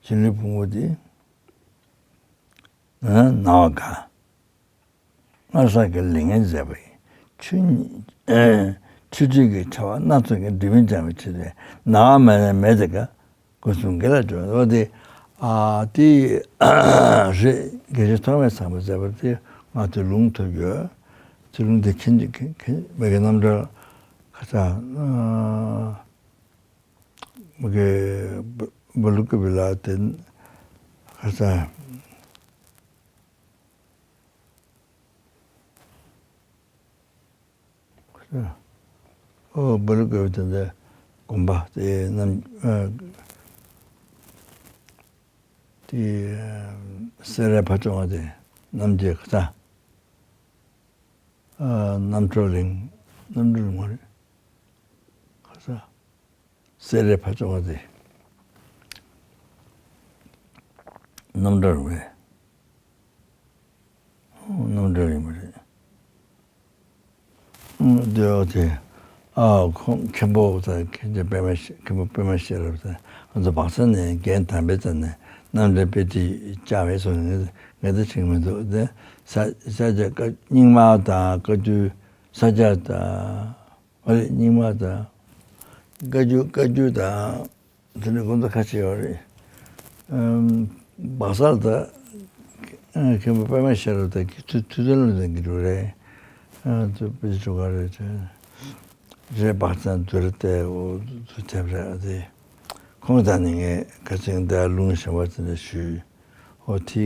སྒྱུ་ལུས་ཕུང་པོ་དེ་ནང་ན་སྣང་བ་དགའ། སྔར་བསགས་ཀྱི་ལས་ངན་ཟད་པ་ཡིས། ཆུ། ཨ། ཆུ་སྐྱེས་ཀྱི་ཆར་པ་སྣ་ཚོགས་ཀྱིས། སྒྲིབ་པའི་སྦྱང་བའི་ཕྱིར་ཏེ། སྣང་བ་མེད་ན་མེད་དེ་དགའ། སྐུ་གསུམ་དགེ་ལ་སྦྱོར་བ། འོ་དེ། ཨ། དེ་རེད། རྒྱལ་སྲས་ཐོགས་མེད་བཟང་པོས་མཛད་པ་དེ་ང་ཚོས་ལུང་ཐོབ་ཡོད། དེ་ལུང་དེ་མཁྱེན་གྱི་མཁྱེན་མཁྱེན་མི་དགེ་རྣམ་གྲོལ་ཁ་སང་། ཨ། མི་དགེ་བ་ལུ་ཀུ་བི་ལ་དེ་ཁ་སང་། ཨོ། བ་ལུ་ཀུ་བི་དེ་འདྲ་དགོན་པ་དེ་རྣམ། ཨ། དེ། སེ་རའི་ཕ་ཆུང་བ་དེ་རྣམ་རྒྱལ་ཁ་སང་། ཨ། རྣམ་གྲོལ་གླིང་། རྣམ་གྲོལ་གླིང་མ་རེད། ཁ་སང་། སེ་རའི་ཕ་ཆུང་བ་དེ་རྣམ་གྲོལ་རེད། རྣམ་གྲོལ་ཡིན་པ་རེད། ཨ། དེ་འོ་དེ། ཨ། ཁོང་མཁན་པོ་དང་མཁན་ཆེན་པད་མ་ཤེས། མཁན་པོ་པད་མ་ཤེས་རབ་དང་། ང་ཚོ་སྦག་ས་ནས་རྒན་དམ་པའི་རྩ་ནས་རྣམ་འདྲེན་དཔེ་ཁྲིད་བཅར་བས་སོ། ངས་ངས་ད་ཤེས་ཀྱི་མི་འདུག་དེ་ས་ས་སྐྱ་བཀའ་རྙིང་མ་དང་བཀའ་བརྒྱུད། ས་སྐྱ་དང་། ཨ་རེ། རྙིང་མ་དང་། བཀའ་བརྒྱུད། བཀའ་བརྒྱུད་དང་། དེ་ནས་དགོན་པ་ཁ་ཤས་ཡོད་རེད། ཨམ། སྦག་ས་དང་། ཨ། མཁན་པོ་པད་མ་ཤེས་རབ་དང་གི་ཐུ་ཐུ་བཙན་སློབ་དང་གི་འགྲོ་རེད། ཨ། དུ་པི་ཅོ་ག་རེད་དེ། རེད། སྦག་ས་དུ་རེད་དེ། འོ་དུ་ཐེབས་རེད་དེ། ཁོང་དང་ནི་ངས་ཁ་སང་འདི་ལུང་ཞིམ་པ་དེ་འདྲ་ཞུས། ཨོ་དེ།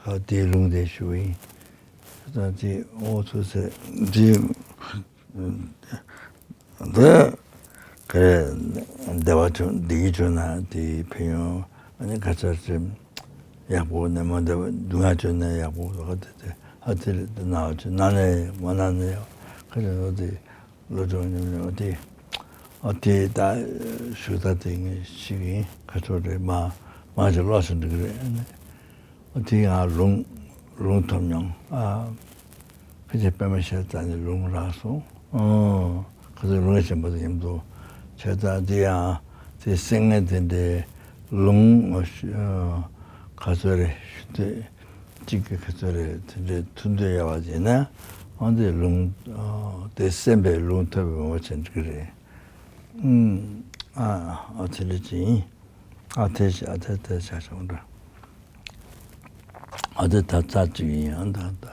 ཨ། དེའི་ལུང་དེ་ཞུ་བ་ཡིན། ད་དེ་ཨོ་ཚོ་ཚེ་འདི་འདི་ག་རེ། བདེ་བ་བྱུང་། བདེ་སྐྱིད་བྱུང་ན་དེ་ཕན་ཡོན། ཨ་ནི་ག་ཚར་ཚེ་ཡག་པོ་ནས་མ་བདེ་བ་སྡུག་བསྔལ་བྱུང་ན་ཡག་པོ། ཨ་དེ་དེ་ཨ་དེ་ལ་དེ་ན་བ་བྱུང་ན་ནས་མ་ན་ནས་ཡག་ག་ཚར་ནོ་དེ། བློ་སྦྱོང་ཉམས་ལེན། ཨ་དེ། ཨ་དེ་ད་ཞུ་ད་དེ་ངས་ཤེས་ཀྱི་ཡིན། ཁ་ཐོར་རེད། མ་མང་ཆེ་ཀློག་ཤེས་འགྲིག་གི་རེད། ཨ་ནི་ཨ་དེ་ཡང་ལུང་ལུང་ཐོབ་མྱོང་། ཨ་ཁ་ཆེ་པད་མ་ཤེས་རབ་ནས་ལུང་རག་སོང་། ཨོ་ཁ་ཆེ་ལུང་ཆེན་པོ་དེ་མཉམ་དུ་བྱས་ཙང་དེ་ཡང་ དེ་སེང་ངེ་དེ་འདྲའི་ལུང་ག་ཚོད་རེད་ཞུ་དུས་གཅིག་གི་ག་ཚོད་རེད་དེ་འདྲའི་ཐུག་འདོད་ཡོད་པ་ཡིན་ན་འོ་དེ་ལུང་དེ་གསན་པའི་ལུང་ཐོབ་པའི་ངོ་བོ་ཅན་ཅིག་རེད། ཨ་ཨ་དེ་འདྲ་ཅིག་ཡིན། ཨ་དེ་ཞིག་ཨ་དེ་དེ་ཆ་ཆུང་འདྲ། ཨ་དེ་ད་ཚར་གཅིག་ཡིན། ཨ་ད་ད་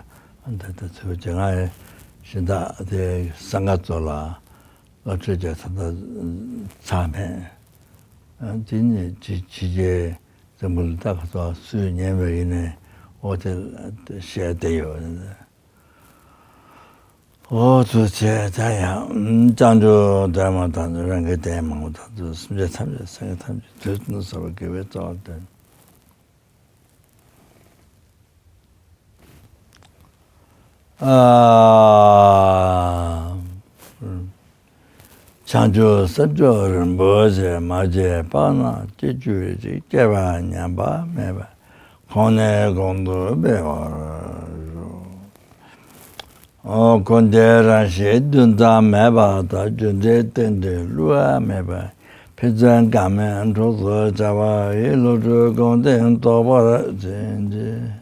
ཨ་ད་ད་ཚོད་ཅིག་ང་ཡི་གཞན་དག་དེ་སང་ག་ཚོ་ལ། སློབ་ཁྲིད་ཀྱི་ད་ལྟ་ཚར་མེད། དེ་ནས་ཇི་ཇི་རྗེས་འཛམ་བུ་གླིང་ད་ག་ཚོད་སུས་ཉན་པ་ཡིན་ནའི་འོ་དེ་བཤད་བསྡད་ཡོད། འོ་ཚོ་བྱས་ད་ཡང་བྱང་ཆུབ་སྒྲོལ་མ་དང་རང་གི་དེ་མང་པོ་དང་དུ་སེམས་ཅན་ཐམས་ཅད་སེམས་ཅན་ཐམས་ཅད་དུས་གསུམ་གསལ་བ་དགེ་བའི་རྩ་བ་སྟོན། ཨ། བྱང་ཆུབ་སེམས་མཆོག་རིན་པོ་ཆེ། མ་སྐྱེས་པ་རྣམས་སྐྱེ་གྱུར་ཅིག་སྐྱེས་པ་ཉམས་པ་མེད་པར་གོང་ནས་གོང་དུ་འཕེལ་བར་ཤོག་འོ་ཀུན་མཁྱེན་རང་བཞིན་རྒྱུན་ཙམ་མེད་པ་དང་། རྒྱུ་འབྲས་རྟེན་འབྲེལ་བསླུ་བ་མེད་པ། ཕན་ཚུན་དགའ་མོས་གྲོགས་སུ་བྱ་བ་ཡི། བློ་གྲོས་གོང་བསྟན་རྟོགས་པར་བྱིན་གྱིས།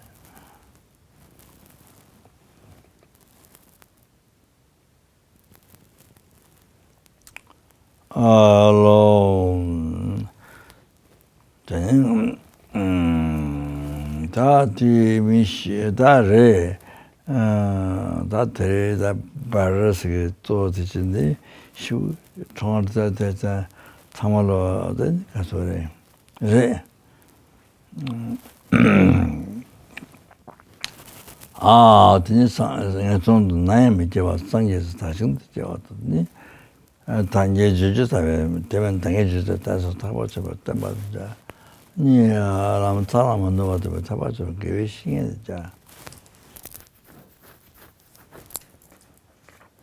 ཨ་ལོ། དེ་ནས་ད་དེ་མི་ཤེས་ད་རེད། ད་དེ་རེད་ད་བར་ཟེར་གི་གཙོ་བོ་དེ་ཅི་འདི་ཤུ་ཁྲོང་ད་དེ་ད་ཚང་མ་ལོ་ད་ག་ཚོད་རེད། རེད། ཨ་དེ་ནི་སངས་ངན་སོང་དུ་ནམ་ཡང་མི་སྐྱེ་བ་སངས་རྒྱས་སུ་དར་ཞིང་དུ་སྐྱེ་བ་དང་ནི། ད་ངས་བརྗོད་རྒྱུ་ཟེར་བའི་དེ་བས་ད་ངས་བརྗོད་རྒྱུ་ད་ལྟ་སོ་ཐར་པ་ཆེན་པོ་བསྟན་པ་དུ་བྱ། ནི་ལམ་ཚ་ལ་མ་ནུབ་པ་དུ་བའི་ཐར་པ་ཆེན་པོ་དགེ་བའི་བཤེས་གཉེན་དུ་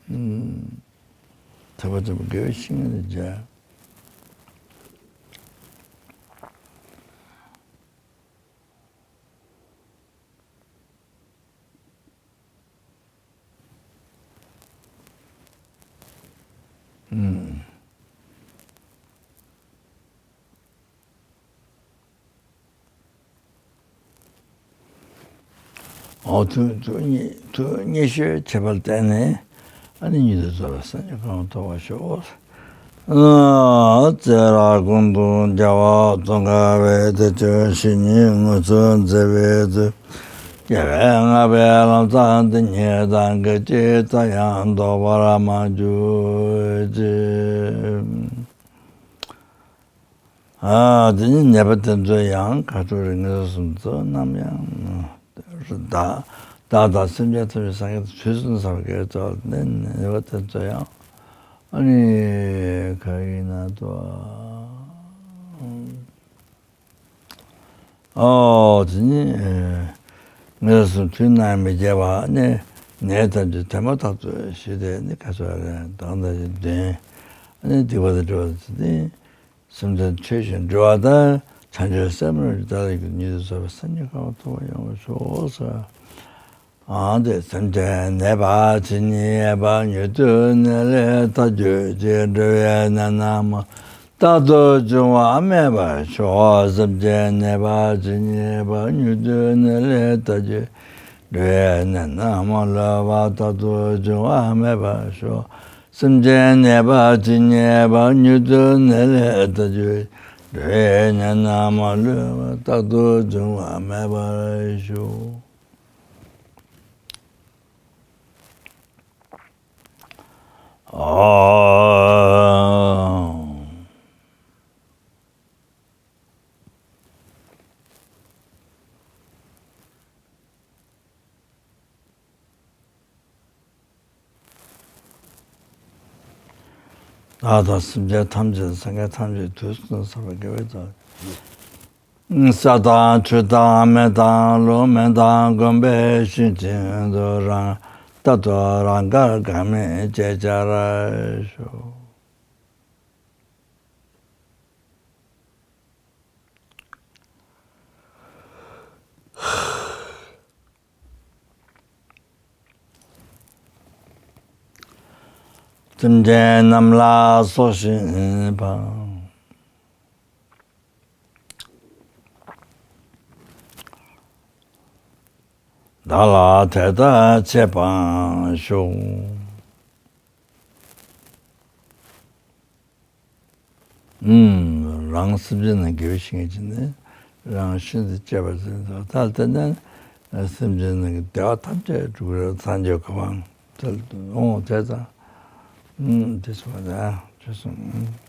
བྱ། ཐར་པ་ཆེན་པོ་དགེ་བའི་བཤེས་གཉེན་དུ་བྱ། འོ་ཐུགས་ཐུགས་ཉེ་ཐུགས་ཉེ་ཤོས་བྱེད་པར་བརྟེན་ནས་ཨ་ནི་ཉིད་དུ་རྫོགས་པའི་སངས་རྒྱས་གོ་འཕང་ཐོབ་པར་ཤོག་ཨ་ཙི་ར་ཀུན་ཏུ་རྒྱལ་བ་ཙོང་ཁ་པའི་དེ་ཆོས་བཤེས་གཉེན་དངོས་སུ་མཛད་པའི་ཚུལ། རྒྱལ་བས་བསྔགས་པའི་ལམ་བཟང་འདི་ཉིད་དང་། སྐད་ཅིག་ཙམ་ཡང་ལྡོག་པར་མ་གྱུར་ཅིག་ཨ་དེ་ནི་ནད་པ་དེ་ཚོ་ཡང་ཁ་ཐུག་རིག་ངེས་སུ་མཚོན་ནམ་ཡང་། བདག་བདག་དང་སེམས་ཅན་ཐམས་ཅད་སངས་རྒྱས་དང་དུས་གསུམ་ཟབ་རྒྱས་ཚོགས་ནི་ནད་པ་དེ་ཚོ་ཡང་ཨ་ནི་ག་ཡིན་ན་དོ། ཨོ་དེ་ནི་ངེས་སུ་དུས་ནམ་མི་བརྗེད་པ་ནི་ནད་ཐམས་ཅད་དེ་མ་ཐག་ཏུ་ཞི་སྟེ་ནི་ཁ་ཚ་རེ་དང་ད་ཅི་འདོན་ནི་སྡིག་པ་དང་སྒྲིབ་པ་དེ་ནི། སེམས་ཅན་ཆོས་བཞིན་སྒྲོལ་བ་དང་། བྱང་ཆུབ་སེམས་རྣམས་ཀྱི་བདག་ལ་ཉིད་དུ་བཟོད་པ་སེམས་ཉིད་ཁམས་ཐོབ་པར་ཡོང་བར་ཤོག་ཟེར། ཨ་ནི་སེམས་ཅན་ནད་པ་ཇི་སྙེད་པ། མྱུར་དུ་ནད་ལས་ཐར་གྱུར་ཅིག་འགྲོ་བའི་ནད་རྣམས་རྟག་ཏུ་འབྱུང་བ་མེད་པར་ཤོག་སེམས་ཅན་ནད་པ་ཇི་སྙེད་པ། མྱུར་དུ་ནད་ལས་ཐར་གྱུར། འགྲོ་བའི་ནད་རྣམས་མ་ལུས་པ། རྟག་ཏུ་འབྱུང་བ་མེད་པར་ཤོག་སེམས་ཅན་ནད་པ་ཇི་སྙེད་པ། མྱུར་དུ་ནད་ལས་ཐར་གྱུར། འགྲོ་བའི་ནད་རྣམས་མ་ལུས་པ། རྟག་ཏུ་འབྱུང་བ་མེད་པར་ཤོག་ཨོ། བདག་དང་སེམས་ཅན་ཐམས་ཅད་སངས་རྒྱས་ཐམས་ཅད་དུས་གསུམ་ཟབ་པ་དགེ་བའི་ཚོགས། ས་དང་ཆུ་དང་མེ་དང་རླུང་མེ་དང་ཀུན་པའི་ཤུགས་ཀྱིས་དུ་རང་རྟག་ཏུ་རང་དགར་འགག་མེད་ཅེས་བྱར་ཤོག་སེམས་ཅན་རྣམས་ལ་སོགས་ཤིང་འཕངས། བདག་ལ་དེ་ལྟར་བྱེད་པར་ཤོག། ཨུམ། རང་སེམས་ཅན་རྣམས་དགེ་བའི་བཤེས་གཉེན་བྱས་ནས་རང་བཞིན་དུ་སྐྱེ་བར་བྱེད་དོ། ད་དེ་ནས་སེམས་ཅན་རྣམས་ཀྱི་བདེ་བ་ཐམས་ཅད་སྒྲུབ་པར་སངས་རྒྱས་གོ་འཕང་ཐོབ་འོང་། དེ་ཙང་། ཨུམ། དེ་སོང་བ་དང་ཅི་སོང་།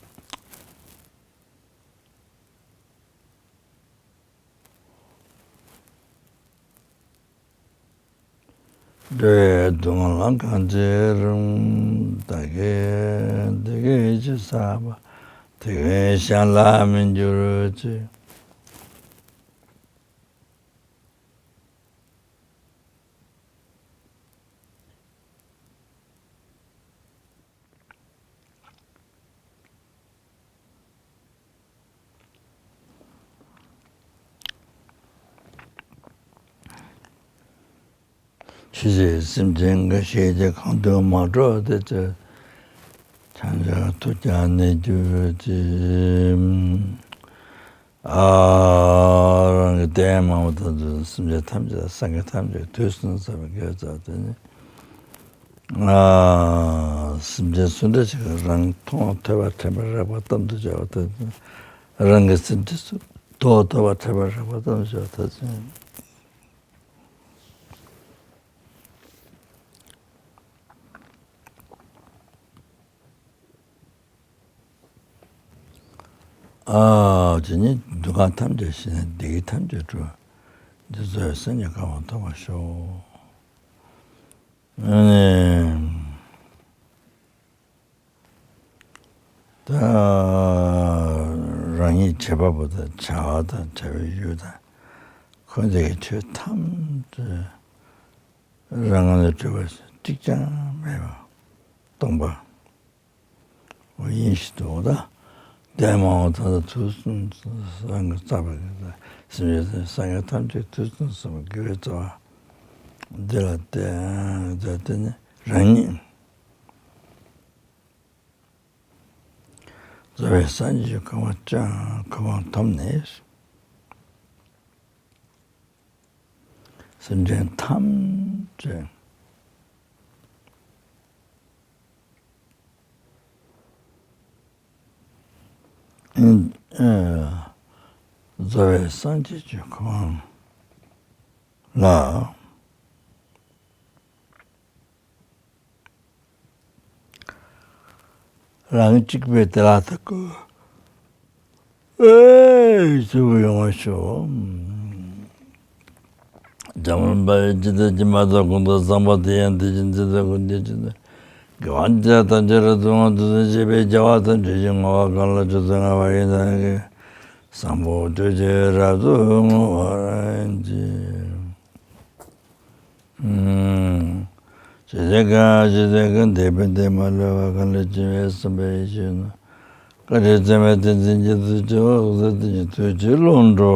འགྲོ་བའི་སྡུག་བསྔལ་གང་ཅི་རུང་། བདག་གིས་འདི་སྐད་ཅེས་བསམས་པ། དེ་ཀུན་གཞན་ལ་མི་འགྱུར་ཅིག། ཕྱི་ཕྱིར་སེམས་ཅན་འགའ་ཞིག་ཀྱང་གང་དུ་མ་འགྲོ་སྟེ། ཕྱིར་ཕྱིར་ཐུག་ཀྱང་གནས་གྱུར་ཅིག། ཨ། རང་གི་ལྟས་མང་པོ་དང་སེམས་ཅན་ཐམས་ཅད་སངས་རྒྱས་ཐམས་ཅད་དུས་གསུམ་གསལ་བའི་དགེ་བའི་རྩ་བ་དེ་ནི། ཨ། སེམས་ཅན་སུ་འདྲ་ཞིག་རང་མཐོང་ཐོས་པ་དྲན་པ་རེག་པ་གཏམ་དུ་བྱ་བ་དེ་ནི། རང་གི་སེམས་ཅན་སུ་མཐོང་ཐོས་པ་དྲན་པ་རེག་པ་གཏམ་དུ་བྱ་བ་དེ་ནི། ཨ། དེ་ནི་སྡུག་བསྔལ་ཐམས་ཅད་ཞི་ནས་བདེ་སྐྱིད་ཐམས་ཅད་འགྲུབ། འདི་ཚོའི་སངས་རྒྱས་གོ་འཕང་ཐོབ་པར་ཤོག། ཨ་ནི། ད་རང་ཉིད་བྱེད་པ་པོ་དང་བྱ་བ་དང་བྱ་བའི་ཡུལ་དང་། ཁོ་དེ་གའི་ཆོས་ཐམས་ཅད་རང་ངོས་ནས་གྲུབ་པ་གཅིག་ཀྱང་མེད་པ་སྟོང་པ། འོ་ཡིན་ཞིག་འདུག་ད། ལྟས་མང་པོ་དང་དུས་གསུམ་སངས་རྒྱས་རྩ་བ་གི་སེམས་ཅན་སངས་རྒྱས་ཐམས་ཅད་དུས་གསུམ་གསལ་བའི་དགེ་བའི་རྩ་བ་འདི་ལ་བརྟེན་ཏེ་ནི་རང་ཉིད། རྫོགས་པའི་སངས་རྒྱས་ཀྱི་གོ་འཕང་ཅང་གོ་འཕང་ཐོབ་ནས། སེམས་ཅན་ཐམས་ཅད། ཨ། རྫོགས་པའི་སངས་རྒྱས་ཀྱི་གོ་འཕང་ལ། རང་གཅིག་པུས་དེ་ལ་ཐུགས་ཁུར་ཨེ་ཆེན་པོ་ཡོང་བར་ཤོག། འཇམ་དཔལ་དཔའ་བོས་ཇི་ལྟར་སྦྱིན་པ་དང་། གང་དུ་བསམ་པ་དེ་ཡང་དེ་བཞིན་དུ་སྩོལ་བ་དགེ་བའི་བཤེས་གཉེན་ཐམས་ཅད་ཀྱིས། དགེ་བ་འདི་དག་ཐམས་ཅད་རབ་ཏུ་བསྔོ། དུས་གསུམ་གཤེགས་པའི་རྒྱལ་བ་དང་། ཆོས་ཀྱི་ངོ་བོ་གང་ལ་ཆོས་སུ་བསྔགས་པ་ཡི། དེ་དག་གི་བསམ་པ་ཐམས་ཅད་རབ་ཏུ་བསྔོ་བར་བགྱི། ཇི་སྲིད་གང་ཇི་སྲིད་གང་། དེད་དཔོན་དེ་མ་ལུས་པ། གང་ལ་སྦྱིན་པའི་བསམ་པ་ཡིས་བསྐྱེད་ན། བཀའ་དྲིན་མཚུངས་མེད་བསྟན་འཛིན་རྒྱ་མཚོ་ཆེ། འོད་གསལ་དེ་ཉིད་ཐུགས་ཀྱི་ཀློང་དུ།